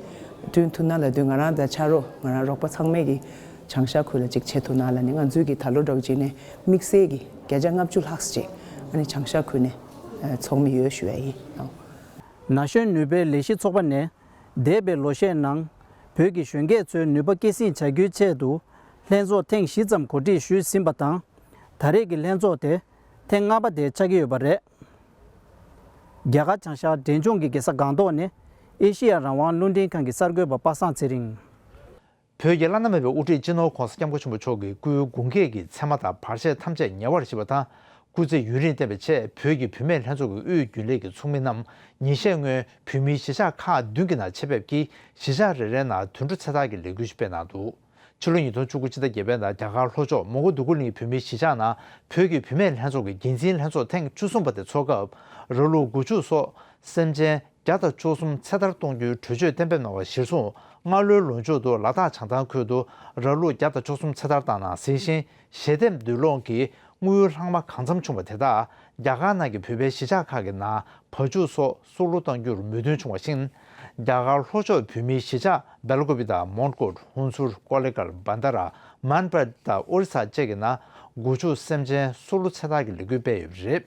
བསྐྲུན་ཐུབ་ན་ལབ་དུས། ང་རང་དང་ཆ་རོགས་ང་རང་རོགས་པ་ཚང་མས་ཀྱི་བྱང་ཤར་ཁུལ་ལ་ཅིག་བྱེད་ཐུབ་ན་ལབ་ནས། ང་ཚོའི་གི་ད་ལོ་འདྲ་བོ་བྱས་ནས་དམིགས་བསལ་གྱི་བརྒྱ་ཆ་ལྔ་བཅུ་ལྷག་ཅིག་ཨ་ནི་བྱང་ཤར་ཁུལ་ནས་ཚོགས་མི་ཡོད་ཞུ་ཡ་ཡིན། ན་གཞོན་ནུས་པའི་ལས་གཞི་ཚོགས་པ་ནས། འདས་པའི་ལོ་ཤས་ནང་། བོད་ཀྱི་གཞོན་སྐྱེས་ཚོའི་ནུས་པ་སྐྱེད་སྲིང་བྱ་རྒྱུའི་ཆེད་དུ། ལྷན་ཚོགས་ཐེངས་བཞི་ཙམ་གོ་སྒྲིག་ཞུས་ཟིན་པ་དང་། ད་རེས་ཀྱི་ལྷན་ཚོགས་དེ་ཐེངས་ལྔ་པ་དེ་ཆགས་ཀྱི་ཡོད་པ་རེད། རྒྱ་གར་བྱང་ཤར་འབྲས་ལྗོངས་ཀྱི་རྒྱལ་ས་སྒང་ཏོག་ནས་ཨེ་ཤེ་ཡ་རང་དབང་རླུང་འཕྲིན་ཁང་གི་གསར་འགོད་པ་པ་སངས་ཚེ་རིང་། བོད་ཀྱི་བླ་ན་མེད་པའི་དབུ་ཁྲིད་སྤྱི་ནོར་༧གོང་ས་༧སྐྱབས་མགོན་ཆེན་པོ་མཆོག་གི་སྐུའི་དགུང་སྐེག་གི་མཚན་མ་དང་བར་ཆད་ཐམས་ཅད་ཉེ་བར་ཞི་བ་དང་། སྐུ་ཚེ་ཡུན་རིང་བརྟན་པའི་ཆེད། བོད་ཀྱི་བུད་མེད་ལྷན་ཚོགས་ཀྱི་དབུས་རྒྱུན་ལས་ཀྱི་ཚོགས་མི་རྣམས་ཉིན་ཤས་སྔོན་བོད་མིའི་གཞིས་ཆགས་ཁག་བདུན་གྱི་ནང་ཆེད་ཕེབས་ཀྱིས། གཞིས་ཆགས་རེ་རེའི་ནང་དུད་འགྲོ་འཚོ་ཐར་གྱི་ལས་འགུལ་ཞིག་སྤེལ་གནང་འདུག། ཕྱི་ལོ་ཉིས་སྟོང་བཅུ་དགུ་ཕྱི་ཟླ་བརྒྱད་པའི་ནང་རྒྱ་གར་ལྷོ་ཕྱོགས་མོན་གྷོ་འདོད་རྒུ་གླིང་བོད་མིའི་གཞིས་ཆགས་ནང་བོད་ཀྱི་བུད་མེད་ལྷན་ཚོགས་ཀྱི་འགན་འཛིན་ལྷན་ཚོགས་ཐེངས་བཅུ་གསུམ་པ་དེ་འཚོགས་སྐབས། ར་ལུག་འགོ་ཕྱུགས་སོགས་སེམས་ཅན་བརྒྱ་དང་བཅུ་གསུམ་ཚེ་ཐར་གཏོང་རྒྱུའི་གྲོས་ཆོད་གཏན་འབེབས་གནང་བ་གཞིར་བཟུང་། སྔ་ལོའི་ལོ་མཇུག་ཏུ་ལ་དྭགས་བྱང་ཐང་ཁུལ་དུ་ར་ལུག་བརྒྱ་དང་བཅུ་གསུམ་ཚེ་ཐར་བཏང་གནང་ཟིན་ཞིང་། ཞལ་འདེབས་འདུས་སློང་གི་དངུལ་ལྷག་མ་གང་འཚམ་བྱུང་བ་དེ་དག་རྒྱ་གར་ནང་གི་བོད་པའི་གཞིས་ཆགས་ཁག་གི་ནང་བ་ཕྱུགས་སོགས་གསོག་བླུ་གཏང་རྒྱུར་མོས་མཐུན་བྱུང་བ་བཞིན། རྒྱ་གར་ལྷོ་ཕྱོགས་བོད་མིའི་གཞིས་ཆགས་སྦེལ་ཀོབ་དང་མོན་གྷོ། ཧུན་སུར། ཀོ་ལི་གྷལ། བྷན་དྷ་ར། མན་པད་དང་ཨོ་རི་ས་བཅས་ཀྱི་ནང་སྒོ་ཕྱུགས་སེམས་ཅན་གསོག་བླུ་འཚོ་ཐར་གྱི་ལས་འགུལ་སྤེལ་ཡོད་པ་རེད།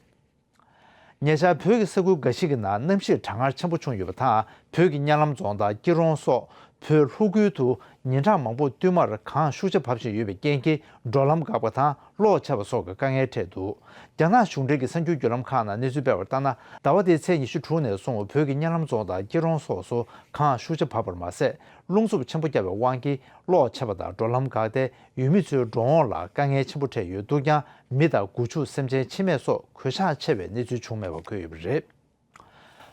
ཉེ་ཆར་བོད་ཀྱི་ས་ཁུལ་འགའ་ཞིག་གི་ནང་གནམ་གཤིས་གྲང་ངར་ཆེན་པོ་བྱུང་ཡོད་པ་དང་། བོད་ཀྱི་གཉའ་ལམ་རྫོང་དང་སྐྱིད་རོང་སོགས་བོད་ལྷོ་ཁུལ་དུ་ཉིན་གྲངས་མང་པོ་བསྟུད་མར་གངས་ཤུགས་ཆེ་བབས་བཞིན་ཡོད་པའི་རྐྱེན་གྱིས། འགྲོ་ལམ་འགག་པ་དང་གློག་ཆད་པ་སོགས་ཀྱི་དཀའ་ངལ་འཕྲད་འདུག། རྒྱ་ནག་གཞུང་འབྲེལ་གྱི་གསར་འགྱུར་བརྒྱུད་ལམ་ཁག་ནང་གནས་ཚུལ་སྤེལ་བར་ལྟར་ན། ཟླ་བ་འདིའི་ཚེས་ཉི་ཤུ་དྲུག་ནས་བཟུང་བོད་ཀྱི་གཉའ་ལམ་རྫོང་དང་སྐྱིད་རོང་སོགས་སུ་གངས་ཤུགས་ཆེ་བབས་པར་མ་ཟད། རླུང་འཚུབ་ཆེན་པོ་བརྒྱབ་པའི་དབང་གིས་གློག་ཆད་པ་དང་འགྲོ་ལམ་འགག་སྟེ། ཡུལ་མི་ཚོའི་འགྲོ་འོང་ལ་དཀའ་ངལ་ཆེན་པོ་འཕྲད་ཡོད་འདུག་ཀྱང་། མི་དང་སྒོ་ཕྱུགས་སེམས་ཅན་འཆི་རྨས་སོགས་གོད་ཆག་ཆེ་བའི་གནས་ཚུལ་བྱུང་མེད་པ་འཁོད་ཡོད་པ་རེད།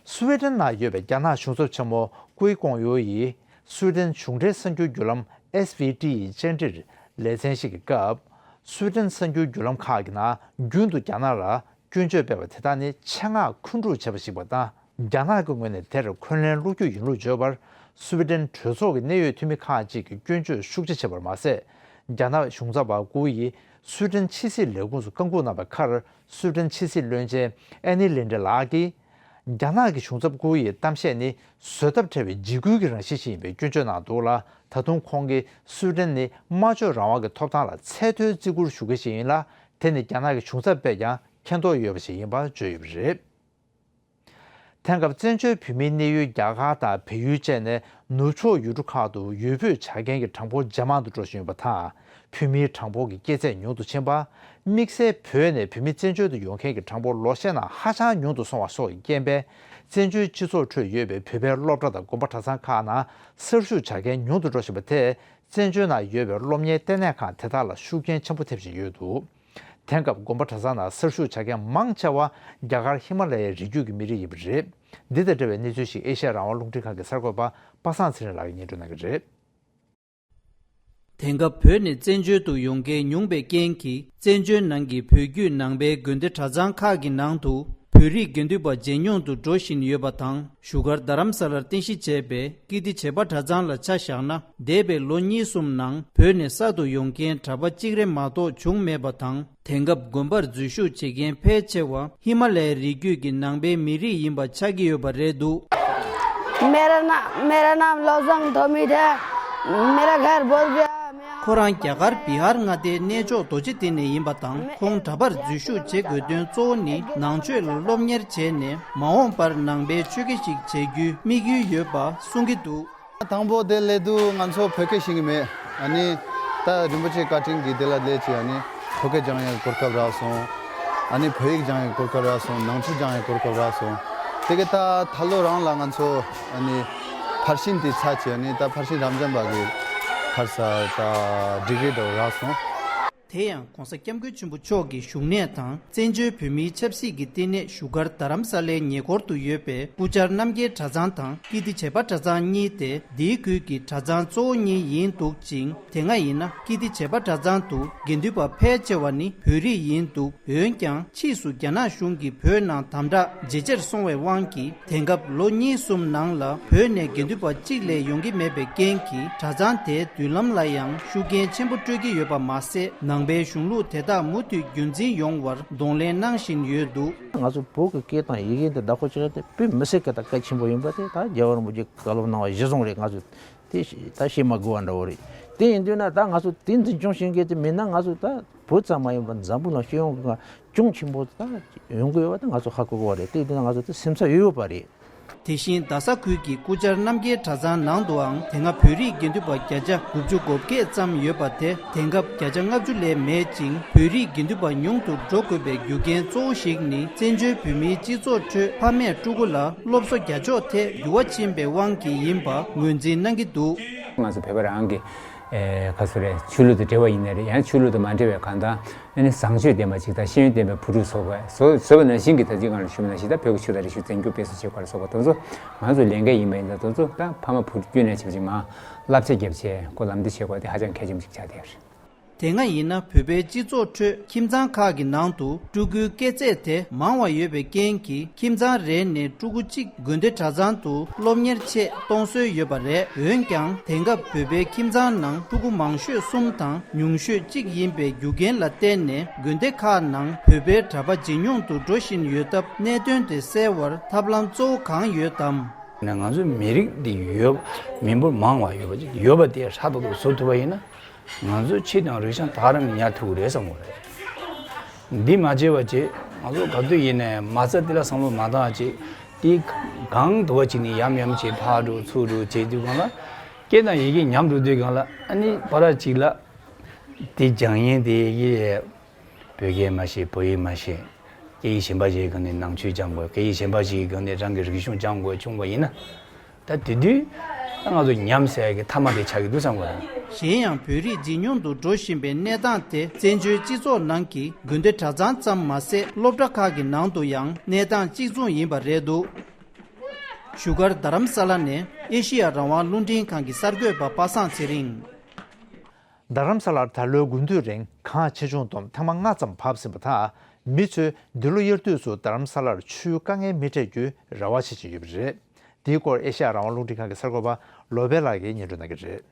སུའེ་ཏེན་ནང་ཡོད་པའི་རྒྱ་ནག་གཞུང་ཚབ་ཆེན་མོ་ཀུའེ་ཀོང་ཡུའོ་ཡིས། སུའེ་ཏེན་གཞུང་འབྲེལ་གསར་འགྱུར་བརྒྱུད་ལམ་ཨེས་བྷི་ཏི་ཡི་བཅར་འདྲིར་ལེ་ཚན་ཞིག་གི་སྐབས། སུའེ་ཏེན་གསར་འགྱུར་བརྒྱུད་ལམ་ཁག་གི་ནང་རྒྱུན་དུ་རྒྱ་ནག་ལ་སྐྱོན་བརྗོད་སྤེལ་བ་དེ་དག་ནི་ཆེད་མངགས་འཁོན་འཁྲུག་བྱས་པ་ཞིག་པ་དང་། རྒྱ་ནག་གི་ངོས་ནས་དེར་འཁོན་ལན་སློག་རྒྱུ་ཡིན་ལུགས་བརྗོད་པར། སུའེ་ཏེན་གྲོས་ཚོགས་ཀྱི་གནད་ཡོད་འཐུས་མི་ཁག་ཅིག་གིས་སྐྱོན་བརྗོད་ཤུགས་ཆེ་བྱས་པར་མ་ཟད། རྒྱ་ནག་གཞུང་ཚབ་པ་ཀུའུ་ཡིས་སུའེ་ཏེན་ཕྱི་སྲིད་ལས་ཁུངས་སུ་བཀའ་འགུག་གནང་བའི་ཁར། སུའེ་ཏེན་ཕྱི་སྲིད་བློན་ཆེན་ཨེ་ནི་ལིན་ཌེ་ལགས་ཀྱིས། རྒྱ་ནག་གི་གཞུང་ཚབ་ཀུའུ་ཡི་གཏམ་བཤད་ནི་བཟོད་ཐབས་བྲལ་བའི་འཇིགས་སྐུལ་གྱི་རང་བཞིན་ཞིག་ཡིན་པའི་སྐྱོན་བརྗོད་གནང་འདུག་ལ། ད་དུང་ཁོང་གིས་སུའེ་ཏེན་ནི་སྨྲ་བརྗོད་རང་དབང་གི་ཐོབ་ཐང་ལ་ཚད་མཐོའི་བརྩི་བཀུར་ཞུ་མཁན་ཞིག་ཡིན་ལ། དེ་ནི་རྒྱ་ནག་གི་གཞུང་ཚབ་པས་ཀྱང་མཁྱེན་རྟོགས་ཡོད་པ་ཞིག་ཡིན་པ་བརྗོད་ཡོད་པ་རེད། དེང་སྐབས་བཙན་བྱོལ་བོད་མིའི་གནས་ཡུལ་རྒྱ་གར་དང་བལ་ཡུལ་བཅས་ནས་ནུབ་ཕྱོགས་ཡུལ་གྲུ་ཁག་ཏུ་ཡུལ་སྤོས་བྱ་མཁན་གྱི་གྲངས་འབོར་ཇེ་མང་དུ་འགྲོ་བཞིན་ཡོད་པ་དང་། བོད་མིའི་གྲངས་འབོར་གྱི་སྐྱེད་ཚད་ཉུང་དུ་ཕྱིན་པ། དམིགས་བསལ་བོད་ནས་བོད་མི་བཙན་བྱོལ་དུ་ཡོང་མཁན་གྱི་གྲངས་འབོར་ལོ་ཤས་ནང་ཧ་ཅང་ཉུང་དུ་སོང་བ་སོགས་ཀྱི་རྐྱེན་པས། བཙན་བྱོལ་སྤྱི་ཚོགས་ཁྲོད་ཡོད་པའི་བོད་པའི་སློབ་གྲྭ་དང་དགོན་པ་གྲྭ་ཚང་ཁག་ནང་གསར་ཞུགས་བྱ་མཁན་ཉུང་དུ་འགྲོ་བཞིན་པ་དེས། བཙན་བྱོལ་ནང་ཡོད་པའི་སློབ་གཉེར་ལྟེ་གནས་ཁང་དེ་དག་ལ་ཤུགས་རྐྱེན་ཆེན་པོ་ཐེབས་བཞིན་ཡོད་འདུག། དེང་སྐབས་དགོན་པ་གྲྭ་ཚང་ནང་གསར་ཞུགས་བྱ་མཁན་མང་ཆེ་བ་རྒྱ་གར་ཧི་མ་ལ་ཡའི་རི་རྒྱུད་ཀྱི་མི་རིགས་ཡིན་པ་རེད། འདི་དང་འབྲེལ་བའི་གནས་ཚུལ་ཞིག་ཨེ་ཤ་ཡ་རང་དབང་རླུང་འཕྲིན་ཁང་གི་གསར་འགོད་པ་པ་སངས་ཚེ་རིང་ལགས་ཀྱིས་སྙན་སྒྲོན་གནང་གི་རེད། དེང་སྐབས་བོད་ནས་བཙན་བྱོལ་དུ་ཡོང་མཁན་ཉུང་བའི་རྐྱེན་གྱིས། བཙན་བྱོལ་ནང་གི་བོད་བརྒྱུད་ནང་པའི་དགོན་སྡེ་གྲྭ་ཚང་ཁག་གི་ནང་དུ། བོད་རིགས་དགེ་འདུན་པ་ཇེ་ཉུང་དུ་འགྲོ་བཞིན་ཡོད་པ་དང་། བཞུགས་སྒར་རྡ་རམ་ས་ལར་རྟེན་གཞི་བྱས་པའི་ཀིརྟི་བྱེས་པ་གྲྭ་ཚང་ལ་ཆ་བཞག་ན། འདས་པའི་ལོ་གཉིས་གསུམ་ནང་བོད་ནས་གསར་དུ་ཡོང་མཁན་གྲྭ་པ་གཅིག་རེ་མ་གཏོགས་བྱུང་མེད་པ་དང་། དེང་སྐབས་དགོན་པར་འཛུལ་ཞུགས་བྱེད་མཁན་ཕལ་ཆེ་བ་ཧི་མ་ལ་ཡའི་རི་རྒྱུད་ཀྱི་ནང་པའི་མི་རིགས་ཡིན་པ་ཆགས་ཀྱི་ཡོད་པ་རེད་འདུག། मेरा ना, मेरा नाम लोजंग धोमित है। मेरा घर बोधगया में है। ཁོ་རང་རྒྱ་གར་བི་ཧར་མངའ་སྡེའི་གནས་མཆོག་རྡོ་རྗེ་གདན་ནས་ཡིན་པ་དང་། ཁོང་གྲྭ་པར་འཛུལ་ཞུགས་བྱེད་དགོས་དོན་གཙོ་བོ་ནི། ནང་ཆོས་ལ་སློབ་གཉེར་བྱས་ནས། མ་འོངས་པར་ནང་པའི་ཆོས་དགེ་ཞིག་བྱེད་རྒྱུའི་དམིགས་ཡུལ་ཡོད་པ་གསུང་གི་འདུག། དང་པོ་དེ་སླེབས་དུས་ང་ཚོ་བོད་སྐད་ཤེས་ཀྱི་མེད། ཨ་ནི་ད་རིན་པོ་ཆེ་བཀའ་དྲིན་གྱིས་དེ་ལ་སླེབས་བྱས། ཨ་ནི་བོད་སྐད་སྦྱང་ཡག་གི་གོ་སྐབས་རག་སོང་། ཨ་ནི་བོད་ཡིག་སྦྱང་ཡག་གི་གོ་སྐབས་རག་སོང་། ནང་ཆོས་སྦྱང་ཡག་གི་གོ་སྐབས་རག་སོང་། དེ་གི་ད་ད་ལོ་རང་ལ་ང་ཚོ་ཨ་ནི་ཕར་ཕྱིན་དེ་ཚར་བྱས། ཨ་ནི་ད་ཕར་ཕྱིན་རབ་འབྱམས་པ་གི་ཁར་ས་ད་ཌིག་རི་འདྲ་བོ་རག་སོང་། དེ་ཡང་༧གོང་ས་༧སྐྱབས་མགོན་ཆེན་པོ་མཆོག་གི་བཞུགས་གནས་དང་བཙན་བྱོལ་བོད་མིའི་ཆབ་སྲིད་ཀྱི་བསྟི་གནས་བཞུགས་སྒར་རྡ་རམ་ས་ལའི་ཉེ་འཁོར་དུ་ཡོད་པའི་སྐུ་བཅར་རྣམ་རྒྱལ་གྲྭ་ཚང་དང་ཀིརྟི་བྱེས་པ་གྲྭ་ཚང་གཉིས་ཏེ་འདིའི་ཁུལ་གྱི་གྲྭ་ཚང་གཙོ་བོ་གཉིས་ཡིན་འདུག་ཅིང་། དེ་སྔ་ཡིན་ན་ཀིརྟི་བྱེས་པ་གྲྭ་ཚང་དུ་དགེ་འདུན་པ་ཕལ་ཆེ་བ་ནི་བོད་རིགས་ཡིན་འདུག་འོན་ཀྱང་ཕྱིས་སུ་རྒྱ་ནག་གཞུང་གིས་བོད་ནང་དམ་དྲག་ཇེ་ཆེར་སོང་བའི་དབང་གིས། དེང་སྐབས་ལོ་གཉིས་གསུམ་ནང་ལ་བོད་ནས་དགེ་འདུན་པ་གཅིག་ལས་ཡོང་གི་མེད་པའི་རྐྱེན་གྱིས། གྲྭ་ཚང་དེའི་མདུན་ལམ་ལ་ཡང་ཤུགས་རྐྱེན་ཆེན་པོ་སྤྲོད་ཀྱི་ཡོད་པ་མ་ཟད། ནང་པའི་གཞུང་ལུགས་དེ་དག་མུ་མཐུད་རྒྱུན་འཛིན་ཡོང་བར་གདོང་ལེན་གནང་བཞིན་ཡོད་འདུག་ང་ཚོ་བོད་ཀྱི་སྐད་དང་ཡི་གེ་འདི་བདག་པོ་བྱེད་ཡ་དེ་དཔེ་མི་སྲིད་ཀྱི་ད་གལ་ཆེན་པོ་ཡིན་པ་དེ་ད་རྒྱལ་བ་རིན་པོ་ཆེས་བཀའ་སློབ་གནང་བ་གཞིར་བཟུང་རེད། ང་ཚོ་དེ་ད་བཤད་མ་དགོས་པ་འདྲ་བོ་རེད། དེ་ཡིན་དུས་ན་ད་ང་ཚོ་དེ་འཛིན་སྐྱོང་བྱེད་མཁན་དེ་མིན་ན། ང་ཚོ་ད་བོད་ཙམ་མ་ཡིན་པར་འཛམ་བུ་གླིང་སྤྱི་ཡོངས་ཀྱི་གྱོང་ཆེན་པོ་ད་ཡོང་གི་ཡོད་པ་ད་ང་ཚོ་ཧ་གོ་གི་རེད། དེ་དེ་ན་ང་ཚོ་དེ་སེམས་འཚབ་ཡོད་ཡོད་པ་རེད། དེ་བཞིན་རྡ་ས་ཁུལ་གྱི་སྐུ་བཅར་རྣམ་རྒྱལ་གྲྭ་ཚང་ནང་དུའང་དེ་སྔ་བོད་རིགས་དགེ་འདུན་པ་བརྒྱ་ཆ་དགུ་བཅུ་གོ་བརྒྱད་ཙམ་ཡོད་པ་དེ་དེང་སྐབས་བརྒྱ་ཆ་ལྔ་བཅུ་ལས་མེད་ཅིང་། བོད་རིགས་དགེ་འདུན་པ་ཉུང་དུ་འགྲོ་དགོས་པའི་རྒྱུ་རྐྱེན་གཙོ་བོ་ཞིག་ནི། བཙན་བྱོལ་བོད་མིའི་སྤྱི་ཚོགས་ཁྲོད་ཕ་མས་ཕྲུ་གུ་ལ་སློབ་གསོ་རྒྱ་ཕྱོགས་ཐད་འགྱུར་བ་ཕྱིན་པའི་དབང་གིས་ཡིན་པ་ངོས་འཛིན་གནང་གི་འདུག་ང་ཚོ་བོད་པ་རང་གི་ཨེ་ག་ཚོད་རེད། ཆོས་ལུགས་དང་འབྲེལ་བ་ཡིན་ནའི་རེད། ཡང་ཆོས་ལུགས་དང་མ་འབྲེལ་བའི་གང་ལྟར་ཨ་ནི་བཟང་སྤྱོད་ལྡན་པ་ཅིག་དང་ཤེས་ཡོན་ལྡན་པའི་བུ་ཕྲུག་བཟོ་དགོས། བཟོ་བཟོས་པ་ནང་བཞིན་གྱི་ད་ཅི་གང་ལ་ཞུ་མ་ནང་བཞིན་ད་བོད་ཀྱི་ཆོས་དང་རིག་གཞུང་བཙན་སྐྱོང་སྤེལ་གསུམ་བྱེད་དགོས་ལ་སོགས་པ་དེ་ཚོ་ང་ཚོ་ལས་འགན་ཡིན་པ་ཡིན་ད། དེ་ཚོ་ད་ཕ་མ་བུ་ཕྲུག་ཀུན་ནས་བྱེད་ཅིག་མ་བསླབ་བྱ་རྒྱབ་བྱས་ཁོ་ལམ་སྟོན་བྱེད་དགོས་དེ་ཧ་ཅང་གལ་ཆེན་པོ་ཅིག་ཆགས་བསྡད་ཡོད་རེད། དེ་སྔ་ཡིན་ན་བོད་པའི་སྤྱི་ཚོགས་ཁྲོད་ཁྱིམ་ཚང་ཁག་གི་ནང་དུ་ཕྲུ་གུའི་སྐྱེས་ཚད་དེ་མང་བ་ཡོད་པའི་རྐྱེན་གྱིས། ཁྱིམ་ཚང་རེ་ནས་ཕྲུ་གུ་གཅིག་དགོན་སྡེ་གྲྭ་ཚང་དུ་སློབ་གཉེར་ཆེད་གཏོང་སྲོལ་ཡོད་པ་རེད། འོན་ཀྱང་དེང་སྐབས་བོད་པའི་ཁྱིམ་ཚང་ནང་ཕྲུ་གུ་མང་ཤོས་གསུམ་དང་ཉུང་ཤོས་གཅིག་ཡིན་པའི་རྒྱུ་རྐྱེན་ལ་བརྟེན་ནས། དགོན་སྡེ་ཁག་ནང་བོད་པའི་གྲྭ་པ་ཇེ་ཉུང་དུ་འགྲོ་བཞིན་ཡོད་སྟབས། གནད་དོན་དེ་སེལ་བར་ཐབས་ལམ་གཙོ་བོ་གང་ཡོད་དམ། ན་ང་ཚོའི་མི་རིགས་འདི་ཡོད། མི་འབོར་མང་བ་ཡོད་པ་ཅིག་ཡོད་པ་དེ་ཧྲག་ཏག་ཏག་བཟོ་ཐུབ་པ་ཡིན་ན། ང་ཚོའི་ཆོས་དང་རིག་གཞུང་དེ་ག་རང་ཉར་ཐུབ་ཀྱི་རེད་བསམ་གྱི་རེད། འདི་མ་བྱས་པ་བྱས་ང་ཚོ་ག་དུས་ཡིན་ནའི་མ་རྩ་དེ་ལ་བསམ་བློ་མ་བཏང་བྱས། དེ་གང་དུ་བ་ཅིག་ནས་ཡམ་ཡམ་བྱས་ཕར་འགྲོ་ཚུར་འགྲོ་བྱས་དུས་སྒང་ལ། སྐད་དང་ཡི་གེ་ཉམས་འགྲོ་དུས་སྒང་ལ། ཨ་ནི་བར་ཅིག་ལ་དེ་སྦྱང་ཡས་དེ་ཡི་གེ་བོད་སྐད་མ་ཤེས། བོད་ཡིག་མ་ཤེས། སྐད་ཡིག་གཞན་པ་ཞིག་གི་ནས་ནང་ཆོས་སྦྱང་དགོས། སྐད་ཡིག་གཞན་པ་ཞིག་གི་ནས་རང་གི་རིག་གཞུང་སྦྱང་དགོས་བྱུང་བ་ཡིན་ན། ད་དེ་དུས་ད་ང་ཚོ་ཉམས་ཟེར་གྱི་མཐའ་མ་དེ་ཆགས་ཀྱི་འདུག་བསམ་གྱི་རེད། གཞན་ཡང་བོད་རིགས་ཇེ་ཉུང་དུ་འགྲོ་བཞིན་པའི་གནས་སྟངས་དེ། བཙན་བྱོལ་སྤྱི་ཚོགས་ནང་གི་དགོན་སྡེ་གྲྭ་ཚང་ཙམ་མ་ཟད། སློབ་གྲྭ་ཁག་གི་ནང་དུ་ཡང་གནས་སྟངས་གཅིག་མཚུངས་ཡིན་པ་རེད་འདུག་བཞུགས་སྒར་རྡ་རམ་ས་ལ་ནས་ཨེ་ཤི་ཡ་རང་དབང་རླུང་འཕྲིན་ཁང་གི་གསར་འགོད་པ་པ་སངས་ཚེ་རིང་། རྡ་རམ་ས་ལར་ད་ལོའི་དགུན་དུས་རིང་གངས་ཆེ་ཆུང་བསྡོམས་ཐེངས་མ་ལྔ་ཙམ་བབས་ཟིན་པ་དང་། མི་ཚོས་འདི་ལོ་དབྱར་དུས་སུ་རྡ་རམ་ས་ལར་ཆུའི་དཀའ་ངལ་མི་འཕྲད་རྒྱུའི་རེ་བ་བྱེད་ཀྱི་ཡོད་པ་རེད། འདིའི་སྐོར་ཨེ་ཤ་ཡ་རང་དབང་རླུང་འཕྲིན་ཁང་གི་གསར་འགོད་པ་བློ་བྷེ་ལགས་ཀྱིས་སྙན་སྒྲོན་གནང་གི་རེད།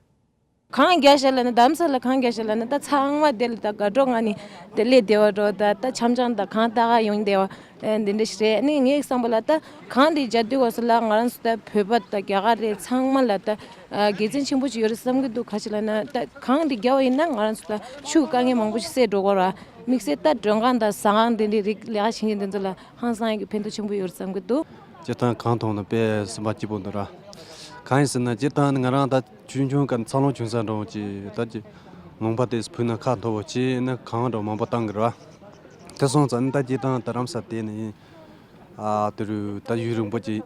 གངས་རྒྱག་བཞག་ལབ་ན། རྡ་རམ་ས་ལར་གངས་རྒྱག་བཞག་ལབ་ན། ད་ཚང་མ་དེ་ལ་ད་དགའ་སྤྲོ་ངང་ནས་དེ་སླེབས་བསྡད་པ་འདྲ། ད་ད་འཆམ་འཆམ་ད་གངས་ལྟ་ག་ཡོང་བསྡད་པ་འདི་འདྲ་ཞིག་རེད། ཨ་ནི་ངའི་བསམ་པ་ལ་ད་གངས་འདི་རྒྱག་དུས་སྐབས་སུ་ལ་ང་རང་ཚོ་ད་བོད་པ་ད་རྒྱ་གར་རེད། ཚང་མ་ལ་ད་དགེ་མཚན་ཆེན་པོ་ཞིག་ཡོད་རེད་བསམ་གྱི་འདུག་ག་ཅི་ལབ་ན། ད་གངས་འདི་རྒྱག་པ་ཡིན་ན་ང་རང་ཚོ་ད་ཆུ་དཀའ་ངལ་མང་པོ་ཞིག་སེལ་འགྲོ་གི་རེད། དམིགས་བསལ་ད་མགྲོན་ཁང་དང་ཟ་ཁང་དེ་འདྲའི་རིགས་ལས་ཀ་བྱེད་མཁན་དེ་ཚོ་ལ་ཧང་སང་ཡག་གི་ཕན་ཐོགས་ཆེན་པོ་ཡོད་རེད་བསམ་གྱི་འདུག་སྤྱིར་བཏང་གངས་མཐོང་ན་དཔེ་སེམས་པ་སྐྱིད་པོ་འདུག་ར། གང་ཡིན་ཟེར་ན་སྤྱིར་བཏང་ང་རང་ད་ཆུང་ཆུང་སྐབས་འཚར་ལོངས་བྱུང་ས་འདྲ་བོ་ཅིག་ད་ཅིག་ལུང་པ་དེ་བུད་ན་ཁ་མཐོ་བོ་ཅིག་ན་གངས་འདྲ་བོ་མང་པོ་བཏང་གི་ར། དེ་སོང་ཙང་ནི་ད་སྤྱིར་བཏང་རྡ་རམ་ས་དེ་ནི་ཨ་དེ་རུ་ད་ཡུན་རིང་པོ་ཅིག་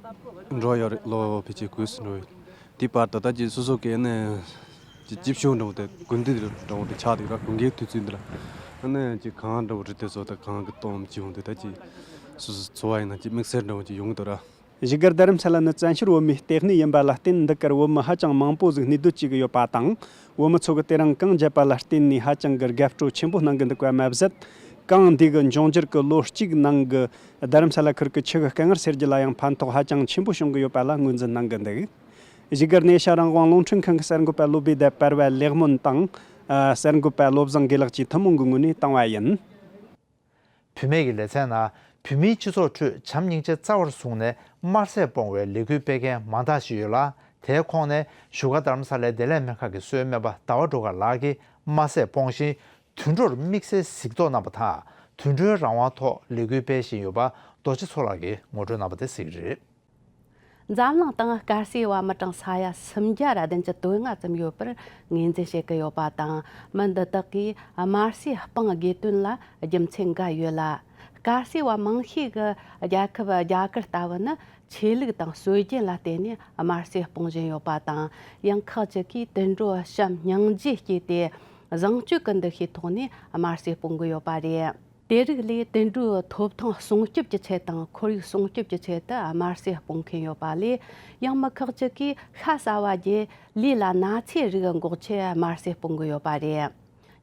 འགྲོ་ཡོད་རེད། ལོ་ཕལ་ཆེར་དགུ་ཙམ་འགྲོ་ཡོད། དེ་བར་དུ་ད་ཅིག་སོ་སོ་གི་ནི་ཅིག་སྐྱིད་ཤོས་འདྲ་བོ་དེ་དགུན་དུས་འདྲ་བོ་དེ་ཆགས་འདུག་ར། དགུན་ཁའི་དུས་ཚོད་འདི་ལ་ཨ་ནི་ཅིག་གངས་འདྲ་བོ་རི་དེ་ཚོ་དང་གངས་ཀྱི་སྟོན་ཅིག་འོང་དུས་ད་ཅིག་སོ་སོ་འཚོ་བ་ཡིན་ན་ཅིག་དམིགས་བསལ་འདྲ་བོ་ཅིག་ཡོང་གི་འདུག་ར། བཞུགས་སྒར་རྡ་རམ་ས་ལ་ནི་བཙན་བྱོལ་བོད་མིའི་ལྟེ་གནས་ཡིན་པ་ལ་བརྟེན། འདི་གར་བོད་མི་ཧ་ཅང་མང་པོ་ཟིག་གནས་སྡོད་བྱེད་ཀྱི་ཡོད་པ་དང་། བོད་མི་ཚོ་གི་དེ་རིང་གངས་རྒྱབ་པ་ལ་བརྟེན་ནས་ཧ་ཅང་གི་དགའ་སྤྲོ་ཆེན་པོ་གནང་གི་འདུག་པ་མ་ཟད། གངས་འདི་གི་འབྱུང་འགྱུར་གྱི་ལོ་གཅིག་ནང་གི་རྡ་རམ་ས་ལ་ཁུལ་གྱི་ཆུ་གི་དཀའ་ངལ་སེལ་རྒྱུ་ལ་ཡང་ཕན་ཐོགས་ཧ་ཅང་ཆེན་པོ་བྱུང་གི་ཡོད་པ་ལ་ངོས་འཛིན་གནང་གི་འདུག་བཞུགས་སྒར་ནས་ཨེ་ཤ་ཡ་རང་དབང་རླུང་འཕྲིན་ཁང་གི་གསར་འགོད་པ་བློ་བྷེ་དང་བར་བའི་ལེགས་སྨོན་དང་། ཨ་གསར་འགོད་པ་བློ་བཟང་དགེ་ལེགས་ཀྱིས་ཐུན་མོང་གི་ངོས་ནས་བཏང་བ་ཡིན། བུད་མེད་ཀྱི་ལེ་ཚན་ནང་བོད་མིའི་སྤྱི་ཚོགས་ཁྲོད་བྱམས་སྙིང་རྗེ་རྩ་བར་བཟུང་ནས་དམར་ཟས་སྤོང་བའི་ལས་འགུལ་སྤེལ་མཁན་མང་དག་ཅིག་ཡོད་ལ། དེའི་ཁོངས་ནས་བཞུགས་སྒར་རྡ་རམ་ས་ལའི་བདེ་ལེགས་སྨན་ཁང་གི་གསོ་བའི་སྨན་པ་ཟླ་བ་སྒྲོལ་དཀར་ལགས་ཀྱིས་དམར་ཟས་སྤོང་ཞིང་དུད་འགྲོར་དམིགས་བསལ་གཟིགས་རྟོག་གནང་པ་དང་། དུད་འགྲོའི་རང་དབང་ཐོག་ལས་འགུལ་སྤེལ་བཞིན་ཡོད་པ་རྡོ་རྗེ་མཚོ་ལགས་ཀྱིས་ངོ་སྤྲོད་གནང་བ་དེ་གཟིགས་རེད། འཛམ་གླིང་སྟེང་དཀར་གསས་པ་མི་གྲངས་ས་ཡ་སུམ་བརྒྱ་ར་བདུན་ཅུ་དོན་ལྔ་ཙམ་ཡོད་པར་ངོས་འཛིན་བྱེད་ཀྱི་ཡོད་པ་དང་། མི་འདི་དག་གིས་དམར་ཟས་སྤང་དགོས་དོན་ལ་རྒྱུ་མཚན་འགའ་ཡོད་ལ། དཀར་གསས་པ་མང་ཤས་ཀྱིས་རྒྱལ་ཁབ་རྒྱ་གར་ལྟ་བུ་ནི་ཆོས་ལུགས་དང་སྲོལ་རྒྱུན་ལ་བརྟེན་ནས་དམར་ཟས་སྤོང་བཞིན་ཡོད་པ་དང་། ཡང་ཁག་ཅིག་གིས་དུད་འགྲོ་བྱམས་སྙིང་རྗེ་སྐྱེས་ཏེ། བཟང་སྤྱོད་ཀྱི་འདུ་ཤེས་ཐོག་ནས་དམར་གསོད་སྤོང་གི་ཡོད་པ་རེད། དེ་རིགས་ལས་དུད་འགྲོའི་ཐོབ་ཐང་སྲུང་སྐྱོབ་ཀྱི་ཆེད་དང་ཁོར་ཡུག་སྲུང་སྐྱོབ་ཀྱི་ཆེད་དུ་དམར་གསོད་སྤོང་མཁན་ཡོད་པ་ལས། ཡང་མི་ཁག་ཅིག་གིས་ཤ་ཟ་བ་བརྒྱུད་ལུས་ལ་ན་ཚའི་རིགས་འགོག་ཆེད་དམར་གསོད་སྤོང་གི་ཡོད་པ་རེད།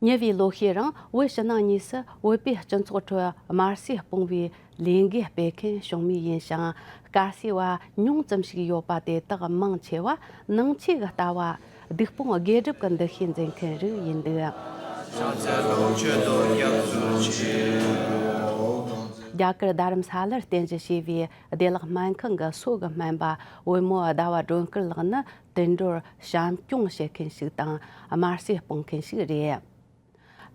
ཉེ་བའི་ལོ་ཤས་རིང་བོད་ཕྱི་ནང་གཉིས་སུ་བོད་པའི་སྤྱི་ཚོགས་ཁྲོད་དམར་གསོད་སྤོང་བའི་ལས་འགུལ་སྤེལ་མཁན་བྱུང་མུས་ཡིན་ཞིང་། དཀར་གསོད་པ་ཉུང་ཙམ་ཞིག་ཡོད་པ་དེ་དག་མང་ཆེ་བ་ནང་ཆོས་ཀྱི་ལྟ་བ། སྡིག་སྤོང་དགེ་སྒྲུབ་ཀྱི་འདུ་ཤེས་འཛིན་མཁན་རིགས་ཡིན་འདུག། རྒྱ་གར་རྡ་རམ་ས་ལར་རྟེན་གཞི་བྱས་པའི་བདེ་བླག་སྨན་ཁང་གི་སོ་གི་སྨན་པ་བུ་མོ་ཟླ་བ་སྒྲོན་དཀར་ལགས་ནི་དུད་འགྲོར་བྱམས་སྐྱོང་བྱེད་མཁན་ཞིག་དང་དམར་གསོད་སྤོང་མཁན་ཞིག་རེད།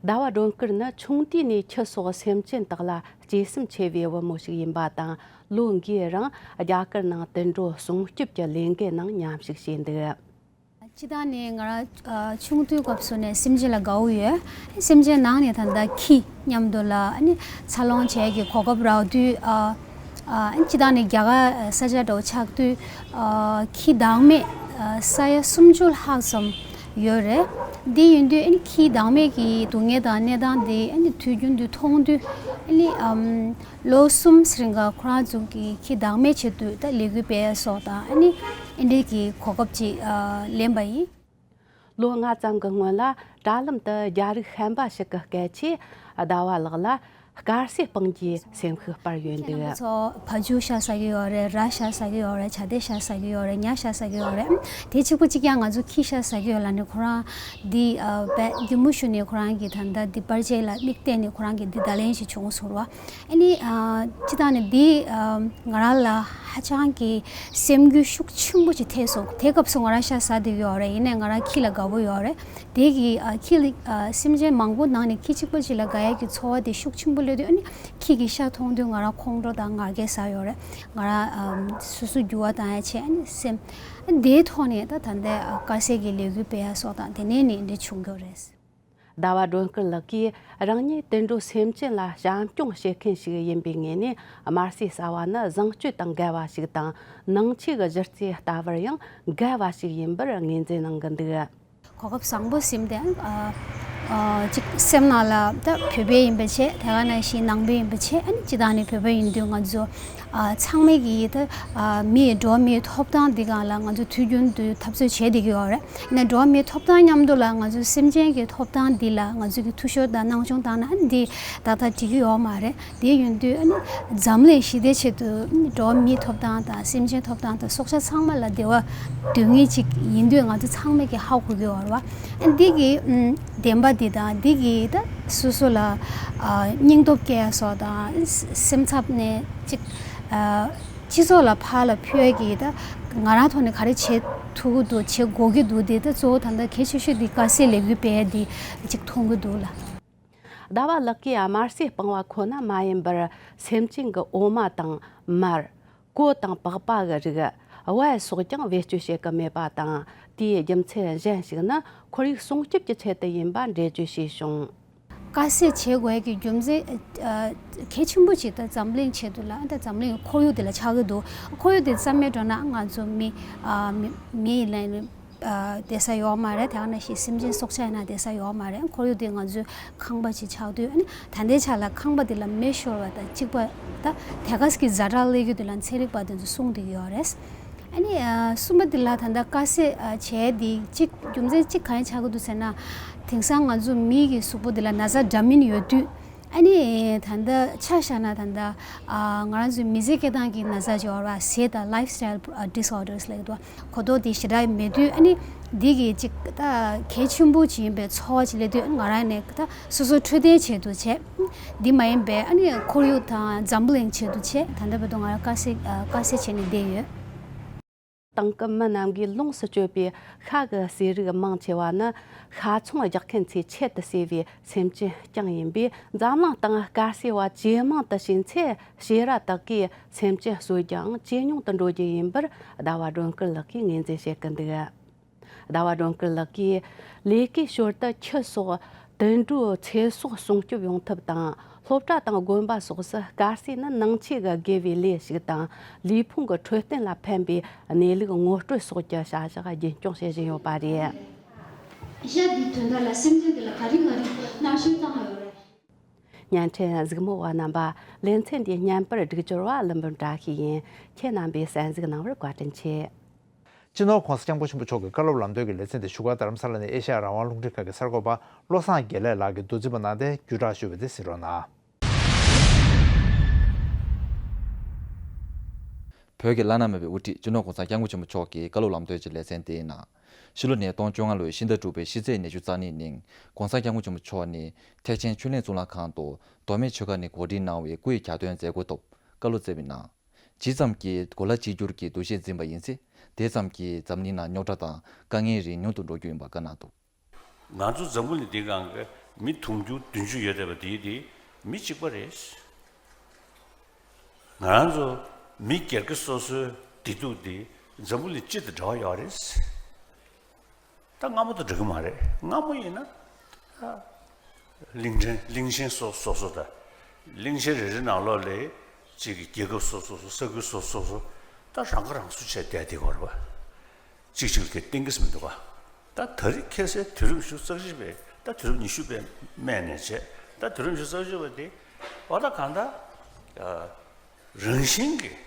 ཟླ་བ་སྒྲོན་དཀར་ནི་ཆུང་དུས་ནས་ཁྱི་སོགས་སེམས་ཅན་དག་ལ་གཅེས་སེམས་ཆེ་བའི་བུ་མོ་ཞིག་ཡིན་པ་དང་། ལོ་འགའི་རིང་རྒྱ་གར་ནང་དུད་འགྲོ་སྲུང་སྐྱོབ་ཀྱི་ལས་འགུལ་ནང་མཉམ་ཞུགས་བྱས་འདུག། སྤྱིར་བཏང་ནས་ང་རང་ཨ་ཆུང་དུས་སྐབས་སུ་ནས་སེམས་ཅན་ལ་དགའ་བོ་ཡོད། སེམས་ཅན་ནང་ནས་ད་ལྟ་ཁྱི་མཉམ་དུ་ལ་ཨ་ནི་འཚར་ལོངས་བྱེད་ཀྱི་གོ་སྐབས་རག་དུས། ཨ་ཨ་སྤྱིར་བཏང་ནས་རྒྱ་གར་ས་ཆ་འདྲ་བོ་ཆགས་དུས། ཨ་ཁྱི་བདག་མེད་ཨ་ས་ཡ་སུམ་ཅུ་ལྷག་ཙམ་ཡོད་རེད། འདི་ཡིན་དུས་ཨ་ནི་ཁྱི་བདག་མེད་ཀྱི་སྡུག་བསྔལ་དང་གནས་སྟངས་འདི་ཨ་ནི་དུས་རྒྱུན་དུ་མཐོང་དུས། ཨ་ནི་ཨམ། ལོ་གསུམ་རིང་ག་ཁོ་རང་ཚོ་གི་ཁྱི་བདག་མེད་བྱེད་དུས་ད་ལས་འགུལ་སྤེལ་ཡ་སོགས་དང་ཨ་ནི་ཨེ་འདྲའི་གི་གོ་སྐབས་ཅིག་ཨ་ལེན་པ་ཡིན། ལོ་ལྔ་ཙམ་གྱི་སྔོན་ལ་དྲ་ལམ་དུ་རྒྱ་རིགས་ཤན་པ་ཞིག་གི་སྐད་ཆས་ཟླ་བ་ལགས་ལ་དཀར་གསོད་སྤང་རྒྱུའི་སེམས་ཤུགས་སྤར་ཡོད་ཁྱེད་རྣམ་པ་འདུག། ཚོ་ཕ་ཇུ་ཤ་ཟ་གི་ཡོད་རེད། ར་ཤ་ཟ་གི་ཡོད་རེད། བྱ་དེ་ཤ་ཟ་གི་ཡོད་རེད། ཉ་ཤ་ཟ་གི་ཡོད་རེད། དེ་གཅིག་པ་གཅིག་རྐྱང་ང་ཚོ་ཁྱི་ཤ་ཟ་གི་ཡོད་ལབ་ནས་ཁོ་རང་འདི་ཨ་བས་རྒྱུ་མུ་ཞུ་ནས་ཁོ་རང་གི་ད་ལྟ་འདི་པར་ཆས་ལ་མིག་བལྟས་ནས་ཁོ་རང་གི་འདི་བརྡ་ལན་ཞིག་བྱུང་སོང་བ། ཨ་ནི་ཨ་སྤྱིར་བཏང་ནས་འདི་ཨ་ང་རང་ལ་ཧ་ཅང་གི་སེམས་འགུལ་ཤུགས་ཆེན་པོ་ཅིག་ཐེབས་སོང་། དེ་སྐབས་སུ་ང་རང་ཤ་ཟ་བསྡད་ཡོད་རེད། ཡིན་ནའི་ང་རང་ཁྱི་ལ་དགའ་པོ་ཡོད་རེད། དེ་གི་ཨ་ཁྱི་ལ་ཨ་སེམས་ཅན་མང་པོ་ནང་ནས་ཁྱི་གཅིག་པ་ཅིག་ལ་དགའ་ཡས་ཀྱི་ཚོར་བ་དེ་ཤུགས་ཆེན་པོ་སླེབས་དུས། ཨ་ནི་ཁྱི་གི་ཤ་མཐོང་དུས་ང་རང་ཁོང་ཁྲོ་དང་ངར་སྐད་ཟ་ཡོད་རེད། ང་རང་ཨ་སོ་སོ་འགྱུར་བ་བཏང་ཡ་བྱས། ཨ་ནི་སེམས་ཨ་ནི་དེའི་ཐོག་ནས་ད་ད་ལྟའི་ཨ་དཀར་ཟས་ཀྱི་ལས་འགུལ་སྤེལ་ཡ་སོགས་དང་དེ་ནས་ནི་འདི་བྱུང་གི་རེད། ཟླ་བ་སྒྲོན་དཀར་ལགས་ཀྱིས་རང་ཉིད་དུད་འགྲོ་སེམས་ཅན་ལ་བྱམས་སྐྱོང་བྱེད་མཁན་ཞིག་ཡིན་པའི་ངོས་ནས། དམར་གསོད་ཟ་བ་ནི་བཟང་སྤྱོད་དང་འགལ་བ་ཞིག་དང་། ནང་ཆོས་ཀྱི་གཞི་རྩའི་ལྟ་བར་ཡང་འགལ་བ་ཞིག་ཡིན་པར་ངོས་འཛིན་གནང་གི་འདུག། གོ་སྐབས་བཟང་པོ་ཟིན་ཏེ། ཨ་ཨ་ཅིག་སེམས་ནང་ལ་ད་བོད་པ་ཡིན་པ་བྱས། དེ་ག་ནང་བཞིན་ནང་པ་ཡིན་པ་བྱས། ཨ་ནི་སྤྱིར་བཏང་ནས་བོད་པ་ཡིན་དུས་ང་ཚོ་ཨ་ཚང་མས་ཀྱིས་ད་ཨ་མིའི་འགྲོ་བ་མིའི་ཐོབ་ཐང་འདི་སྒང་ལ་ང་ཚོ་དུས་རྒྱུན་དུ་འཐབ་རྩོད་བྱེད་བསྡད་ཀྱི་ཡོད་རེད། ཡིན་ན་འགྲོ་བ་མིའི་ཐོབ་ཐང་མཉམ་དུ་ལ་ང་ཚོའི་སེམས་ཅན་གྱི་ཐོབ་ཐང་འདི་ལ་ང་ཚོས་ཀྱི་འཐུས་ཤོར་དང་སྣང་ཆུང་བཏང་ན། ཨ་ནི་འདི་ཏག་ཏག་འགྲིག་གི་ཡོད་མ་རེད། དེ་ཡིན་དུས་ཨ་ནི་འཛམ་གླིང་ཞི་བདེའི་ཆེད་དུ་འགྲོ་བ་མིའི་ཐོབ་ཐང་དང་སེམས་ཅན་ཐོབ་ཐང་དང་སྲོག་ཆགས་ཚང་མ་ལ་བདེ་བ་འདོད་མཁན་ཅིག་ཡིན་དུས། ང་ཚོ་ཚང་མས་ཀྱི་ཧ་གོ་གི་ཡོད་རེད་བ། ཨ་ནི་འདི་གི་ཨམ་བདེན་པ་འདི་དང་། འདི་གི་ད་སོ་སོ་ལ་ཨ་སྙིང་སྟོབས་སྐྱེ་ཡ་སོགས་དང་། སེམས་འཚབ་ནས་ཅིག་ཨ་སྤྱི་ཚོགས་ལ་ཕར་ལ་ཕུད་ཡ་གི་ད་ང་རང་ཐོག་ནས་ག་རེ་བྱེད་ཐུབ་ཀྱི་འདུག། བྱེད་དགོས་ཀྱི་འདུག། དེ་ད་གཙོ་བོ་ད་ལྟ་གལ་ཆེ་ཤོས་འདི་དཀར་ཟས་ལས་འགུལ་སྤེལ་ཡ་འདི་ཅིག་མཐོང་གི་འདུག་ལ། ཟླ་བ་ལགས་ཀྱིས་དམར་གསོད་སྤང་བ་ཁོ་ན་མ་ཡིན་པར། སེམས་ཅན་གྱི་འོ་མ་དང་མར། གོ་དང་པགས་པ་གི་རིགས། བལ་སོགས་ཀྱང་བེད་སྤྱོད་བྱེད་ཀྱི་མེད་པ་དང་། དེའི་རྒྱུ་མཚན་གཞན་ཞིག་ནི་ཁོར་ཡུག་སྲུང་སྐྱོབ་ཀྱི་ཆེད་དུ་ཡིན་པ་འགྲེལ་བརྗོད་བྱས་བྱུང་། དཀར་ཟས་བྱེད་དགོས་ཀྱི་རྒྱུ་མཚན་ཨ་གལ་ཆེན་པོ་ཅིག་ད་འཛམ་གླིང་ཆེད་དུ་ལ། ད་འཛམ་གླིང་ཁོར་ཡུག་དེ་ལ་ཆགས་ཀྱི་འདུག། ཁོར་ཡུག་དེ་རྩ་མེད་འགྲོ་ན་ང་ཚོ་མི་ཨ་མི་མི་ཡི་ལན་ཨ་བསྡད་ས་ཡོད་མ་རེད། དེ་ག་ནང་བཞིན་སེམས་ཅན་སྲོག་ཆགས་ཡིན་ན་བསྡད་ས་ཡོད་མ་རེད། ཁོར་ཡུག་དེ་ང་ཚོའི་ཁང་པ་ཅིག་ཆགས་དུས། ཨ་ནི་ད་ལྟའི་ཆ་ལ་ཁང་པ་དེ་ལ་མེ་ཤོར་བ་དང་གཅིག་པ། ད་དེ་ག་གི་ཛ་དྲག་སླེབས་རྒྱུ་དེ་ལ་ཚན་རིག་པ་དེ་ཚོས་གསུངས་བསྡད་ཀྱི་ཡོད་རེད། ཨ་ནི་ཨ་གསུམ་པ་དེ་ལ་ད་ལྟ་དཀར་ཟས་ཨ་བྱས་དེ་གཅིག་རྒྱུ་མཚན་གཅིག་གང་ཡིན་ཆགས་ཀྱི་འདུག་ཟེར་ན། དེང་སང་ང་ཚོ་མི་གི་གཟུགས་པོ་དེ་ལ་ན་ཚ་འདྲ་མིན་ཡོད་དུས། ཨ་ནི་ད་ལྟ་ཆ་བཞག་ན་ད་ལྟ་ཨ་ང་རང་ཚོའི་མི་ཚེ་སྐྱེལ་སྟངས་ཀྱི་ན་ཚ་ཅིག་ཡོད་རེད་བ། ཟས་དང་lifestyle disorders ལབ་ཀྱི་འདུག། གོ་རྟོགས་དེ་ཞེ་དྲག་མེད་དུས། ཨ་ནི་འདི་གི་ཅིག་ད་གལ་ཆེན་པོ་ཅིག་ཡིན་པའི་ཚོར་བ་ཅིག་སླེབས་དུས། ང་རང་ནས་ད་སོ་སོ་འཕྲོད་བསྟེན་ཆེད་དུ་བྱས། འདི་མ་ཡིན་པའི་ཨ་ནི་ཁོར་ཡུག་དང་འཛམ་བུ་གླིང་ཆེད་དུ་བྱས། ད་ལྟ་བར་དུ་ང་རང་དཀར་ཟས་ཨ་དཀར་ཟས་བྱས་ནས་བསྡད་ཡོད། དེང་སྐབས་མི་རྣམས་ཀྱིས་ལོངས་སུ་སྤྱོད་པའི་ཤ་གི་ཟས་རིགས་མང་ཆེ་བ་ནི་ཤ་ཚོང་རྒྱག་མཁན་ཚོས་ཆེད་དུ་བཟས་པའི་སེམས་ཅན་རྐྱང་ཡིན་པས། འཛམ་གླིང་སྟེང་དཀར་ཟས་པ་ཇེ་མང་དུ་ཕྱིན་ཚེ། བྱེ་ར་དག་གིས་སེམས་ཅན་གསོད་རྒྱུའང་ཇེ་ཉུང་དུ་འགྲོ་རྒྱུ་ཡིན་པར་ཟླ་བ་སྒྲོན་དཀར་ལགས་ཀྱིས་ངོས་འཛིན་བྱེད་ཀྱི་འདུག། ཟླ་བ་སྒྲོན་དཀར་ལགས་ཀྱིས་ལས་ཀའི་ཞོར་དུ་ཁྱི་སོགས་དུད་འགྲོའི་ཚེ་སྲོག་སྲུང་སྐྱོབ་ཡོང་ཐབས་དང་། སློབ་གྲྭ་དང་དགོན་པ་སོགས་སུ་དཀར་ཟས་ནི་ནང་ཆོས་ཀྱི་དགེ་བའི་ལས་ཤིག་དང་། ལུས་ཕུང་གི་འཕྲོད་བསྟེན་ལ་ཕན་པའི་གནས་ལུགས་ངོ་སྤྲོད་སོགས་ཀྱི་བྱ་གཞག་རྒྱུན་སྐྱོང་བྱེད་བཞིན་ཡོད་པ་རེད། ཞབས་འདིའི་དོན་དག་ལ་སེམས་ཅན་དེ་ལ་ག་རེ་ག་རེ་མནར་གཅོད་བཏང་ཡོད་རེད། བརྙན་འཕྲིན་གཟིགས་མོ་བ་རྣམ་པ། ལེ་ཚན་འདིའི་བརྙན་པར་སྒྲིག་སྦྱོར་བ་ཀླུ་འབུམ་བཀྲ་ཤིས་ཡིན། ཁྱེད་རྣམ་པས་གསན་གཟིགས་གནང་བར་བཀའ་དྲིན་ཆེ། སྤྱི་ནོར་༸གོང་ས་༸སྐྱབས་མགོན་ཆེན་པོ་མཆོག་གི་བཀའ་སློབ་ལམ་སྟོན་གྱི་ལེ་ཚན་དེ་བཞུགས་སྒར་རྡ་རམ་ས་ལ་ནས་ཨེ་ཤ་ཡ་རང་དབང་རླུང་འཕྲིན་ཁང་གི་གསར་འགོད་པ་བློ་བཟང་དགེ་ལེགས་ལགས་ཀྱིས་མདོ་འཛིན་པ་གནང་སྟེ་བརྒྱུད་བསྒྲགས་ཞུས་པ་དེ་གཟིགས་རོགས་གནང་། བོད་ཀྱི་བླ་ན་མེད་པའི་དབུ་ཁྲིད་སྤྱི་ནོར་༸གོང་ས་༸སྐྱབས་མགོན་ཆེན་པོ་མཆོག་གི་བཀའ་སློབ་ལམ་སྟོན་གྱི་ལེ་ཚན་དེའི་ནང་། ཕྱི་ལོ་ཉིས་སྟོང་བཅོ་ལྔ་ལོའི་ཕྱི་ཟླ་དྲུག་པའི་ཕྱི་ཚེས་ཉི་ཤུ་རྩ་གཉིས་ཉིན་༸གོང་ས་༸སྐྱབས་མགོན་ཆེན་པོ་མཆོག་ནས་ཐེག་ཆེན་ཆོས་གླིང་གཙུག་ལག་ཁང་དུ་མདོ་སྨད་ཆོས་སྒར་ནས་གོ་སྒྲིག་གནང་བའི་སྐུའི་གྱ་སྟོན་མཛད་སྒོའི་ཐོག་བཀའ་སློབ་སྩལ་བའི་ནང་། ཇི་ཙམ་གྱིས་གོ་ལ་གཅིག་གྱུར་གྱི་འདུ་ཤེས་འཛིན་པ་ཡིན་ཚེ། དེ་ཙམ་གྱིས་འཛམ་གླིང་ནང་རྙོག་དྲ་དང་དཀའ་ངལ་རིགས་ཉུང་དུ་འགྲོ་རྒྱུ་ཡིན་པ་བཀའ་གནང་འདུག། ང་ཚོ་འཛམ་བུ་གླིང་འདིའི་སྒང་གི་མི་དུང་ཕྱུར་བདུན་ཅུ་ཡོད་བསྡད་པ་དེ་དེ་མི་གཅིག་པ་རེད། ང་རང་ཚོ་མི་སྒེར་གྱི་སོ་སོའི་བདེ་སྡུག་དེ་འཛམ་བུ་གླིང་སྤྱི་དང་འབྲེལ་བ་ཡོད་རེད། ད་སྔ་མོ་དང་འདྲ་གི་མ་རེད། སྔ་མོ་ཡིན་ན་ད་གླིང་ཕྲན་གླིང་ཆེན་སོ་སོ་སོ་དང་། གླིང་ཆེན་རེ་རེ་ནང་ལོགས་ལ་གཅིག་གི་རྒྱལ་ཁབ་སོ་སོ་སོ། ས་ཁུལ་སོ་སོ་སོ། ད་རང་ཁ་རང་གསོ་བྱས་བསྡད་དེ་གོ་རེད་པ། གཅིག་གཅིག་ལ་གཏན་འཁེལ་ཟེར་མི་འདུག་ག། ད་ད་རེས་ཁ་སང་དུས་རབས་ཉི་ཤུ་རྩ་གཅིག་པའི། ད་དུས་རབས་ཉི་ཤུ་པའི་སྨད་ནས་བྱས། ད་དུས་རབས་ཉི་ཤུ་རྩ་གཅིག་པ་དེ་འོ་ད་གང་ལྟར་རང་བཞིན་གྱིས་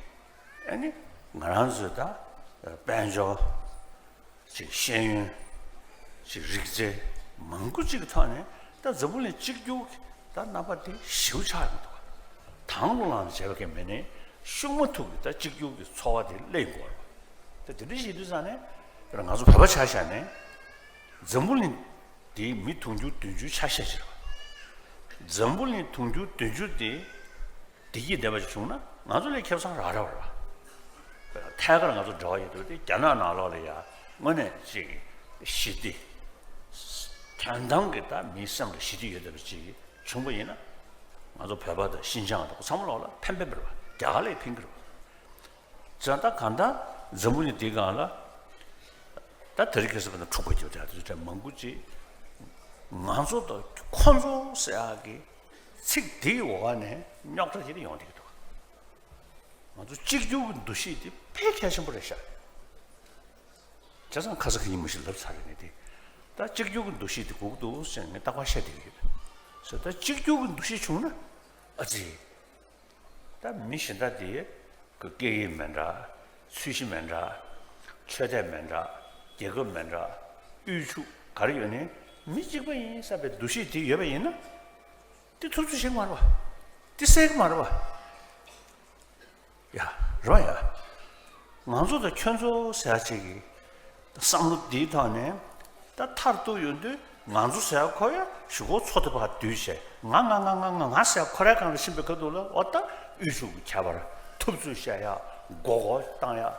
ཨ་ནི་ང་རང་ཚོའི་ད་དཔལ་འབྱོར་ཅིག་ཤེས་ཡོན་ཅིག་རིག་རྩལ་མང་པོ་ཅིག་གི་ཐོག་ནས་ད་འཛམ་བུ་གླིང་གཅིག་གྱུར་གྱི་ད་རྣམ་པ་དེ་ཞེ་པོ་ཆགས་ཡོང་གི་འདུག་ག། དང་བླངས་བྱས་པ་གི་མིན་ནས་ཤུགས་མ་ཐུག་གི་ད་གཅིག་གྱུར་གྱི་ཚོར་བ་དེ་སླེབས་ཡོང་གི་རེད་པ། ད་དེ་འདྲ་ཞིག་དུས་ཙང་ནས་ང་ཚོ་བོད་པ་ཆ་བཞག་ནས་འཛམ་བུ་གླིང་དེའི་མི་དུང་ཕྱུར་བདུན་ཅུ་ཆ་ཤས་ཅིག་རེད་པ། འཛམ་བུ་གླིང་དུང་ཕྱུར་བདུན་ཅུ་དེ་བདེ་སྐྱིད་ལྡན་པ་ཞིག་བྱུང་ན་ང་ཚོ་ལས་ཁེ་བཟང་རག་རག་པ་རེད་པ། ཐད་ཀར་ང་ཚོ་འབྲེལ་བ་ཡོད་དུས་དེ་རྒྱ་ནག་ནང་ལོགས་ལ་ཡ་དངོས་གནས་ཅིག་ཞི་བདེ། དོན་དམ་གྱི་ད་མིའི་སེམས་ལ་ཞི་བདེ་ཡོད་བསྡད་པ་ཅིག་བྱུང་པ་ཡིན་ན། ང་ཚོ་བོད་པ་དང་ཤིན་ཅང་དང་ཚང་མ་ལོག་ལ་ཕན་ཕན་པ་རེད་པ། རྒྱ་གར་ལ་ཕན་གྱི་རེད་པ། ཙང་ད་གང་ལྟར་འཛམ་བུ་གླིང་འདིའི་སྒང་ལ་ད་དེ་རིང་ཁ་སང་བྱས་ན་འཁྲུག་པ་རྒྱག་ཡག་དེ་འདྲ་མང་པོ་ཅིག་ང་ཚོ་དང་ཁོ་ཚོ་ཟེར་ཡག་གི་ཚིག་དེའི་འོག་ནས་རྙོག་དྲ་དེ་འདྲ་ཡོང་བསྡད་ཀྱི་འདུག། ང་ཚོ་གཅིག་གྱུར་གྱི་འདུ་ཤེས་དེ་དཔེ་གལ་ཆེན་པོ་རེད་ཤག། བྱས་ཙང་ཁ་སང་ཁ་ཉིན་མོ་ཞིག་ལབ་ཚར་རེད། ངས་དེ་ད་གཅིག་གྱུར་གྱི་འདུ་ཤེས་དེ་དགོས་ཀྱི་འདུག་ཟེར་ངས་རྟག་པར་བཤད་བསྡད་ཀྱི་ཡོད། ཟེར་ད་གཅིག་གྱུར་གྱི་འདུ་ཤེས་བྱུང་ན་ཨ་ཙི། ད་མི་གཞན་དག་དེ་གི་སྐད་ཡིག་མི་འདྲ། ཚུལ་གཞི་མི་འདྲ། ཆོས་དད་མི་འདྲ། རྒྱལ་ཁབ་མི་འདྲ། དབུལ་ཕྱུག་ག་རེ་ཡོད་ནའི་མི་གཅིག་པ་ཡིན་བསམ་པའི་འདུ་ཤེས་དེ་ཡོད་པ་ཡིན་ན། དེ་ཐུབ་ཚོད་བྱེད་ཀྱི་མ་རེད་པ། དེ་སེལ་གྱི་མ་རེད་པ། ཡ། རེད་པ་ཡ། ང་ཚོ་དང་ཁྱོད་ཚོ་ཟེར་ཡག་ཅིག་གི་བསམ་བློ་འདིའི་ཐོག་ནས་ད་མཐར་གཏུགས་ཡོང་དུས་ང་ཚོ་ཟེར་ཡག་ཁོ་ཡ་གཞུག་གུ་ཚོ་དེ་ཕར་བསྡུས་བྱས། ང་ང་ང་ང་ང་ཟེར་ཡག་ཁོ་རའི་སྒང་ལ་ཕྱིན་པའི་ཁ་ཐུག་ལ་འོ་ད་དབུལ་ཕྱུག་གི་ཁྱད་པར། ཐུབ་ཚོད་བཤད་ཡག། མགོ་སྐོར་བཏང་ཡག།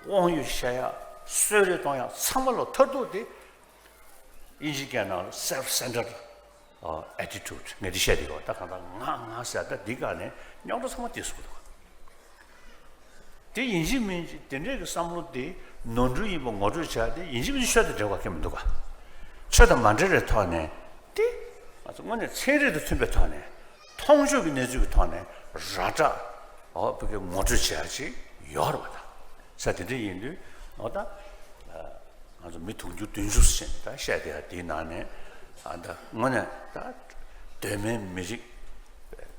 དབང་ཡོད་བཤད་ཡག། གསོལ་རས་གཏོང་ཡག། ཚང་མ་ལ་མཐར་གཏུགས་དེ་དབྱིན་ཇིའི་སྐད་ནང་ལ་self centered attitude ངས་འདི་བཤད་དེ་ཡོད། ད་གང་ལྟར་ང་ང་ཟེར་ད་འདི་ག་ནས་རྙོག་དྲ་ཚང་མ་དེ་སུ་འདུག། དེ་ཡིན་གཅིག་མིན་གཅིག་དེ་འདྲས་ཀྱི་བསམ་བློ་དེ་ནོར་འཁྲུལ་ཡིན་པ་ངོ་སྤྲོད་བྱ་དེ་ཡིན་གཅིག་མིན་གཅིག་ཆོས་དང་འབྲེལ་བ་གང་ཡང་མི་འདུག་ག། ཆོས་དང་མ་འབྲེལ་བའི་ཐོག་ནས་དེ་ང་ཚོ་དངོས་གནས་ཚན་རིག་དང་མཐུན་པའི་ཐོག་ནས་མཐོང་ཆོས་ཀྱི་གནས་ཚུལ་གྱི་ཐོག་ནས་ར་སྤྲོད་འོ་བོད་སྐད་ངོ་སྤྲོད་བྱ་ཡག་ཅིག་ཡོད་རེད་པ། ད་ས་དེ་འདྲས་ཡིན་དུས་འོ་ད། ང་ཚོ་མི་དུང་ཕྱུར་བདུན་ཅུ་ཟིན་ད་བཤད་དེ་ཡ་དེའི་ནང་ནས་ཨ་ད་དངོས་གནས་ད་གདོད་མའི་མི་རིགས་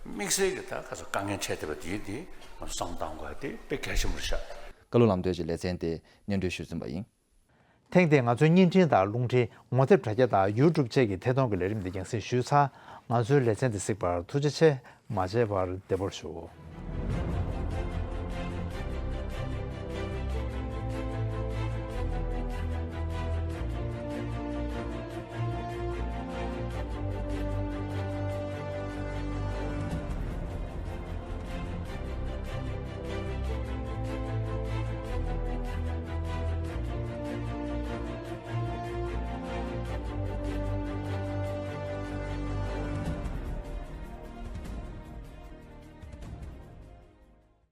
དམིགས་བསལ་གྱི་ད་ག་ཚོད་དཀའ་ངལ་འཕྲད་བསྡད་པ་དེའི་དེ་ང་ཚོ་བསམ་བློ་གཏང་དགོས་ཡ་དེ་དཔེ་གལ་ཆེན་པོ་རེད་ཤག། བཀའ་སློབ་ལམ་སྟོན་གྱི་ལེ་ཚན་དེ་སྙན་སྒྲོན་ཞུས་ཟིན་པ་ཡིན། ཐེངས་འདིའི་ང་ཚོའི་བརྙན་འཕྲིན་དང་རླུང་འཕྲིན་ངོ་དེབ་དྲ་རྒྱ་དང་ཡུ་ཊུབ་བཅས་ཀྱི་ཐད་གཏོང་གི་ལས་རིམ་འདི་རྒྱང་སྲིང་ཞུས་ཚར། ང་ཚོའི་ལེ་ཚན་འདི་གཟིགས་པར་ཐུགས་རྗེ་ཆེ། མ་མཇལ་བར་བདེ་པོར་བཞུགས།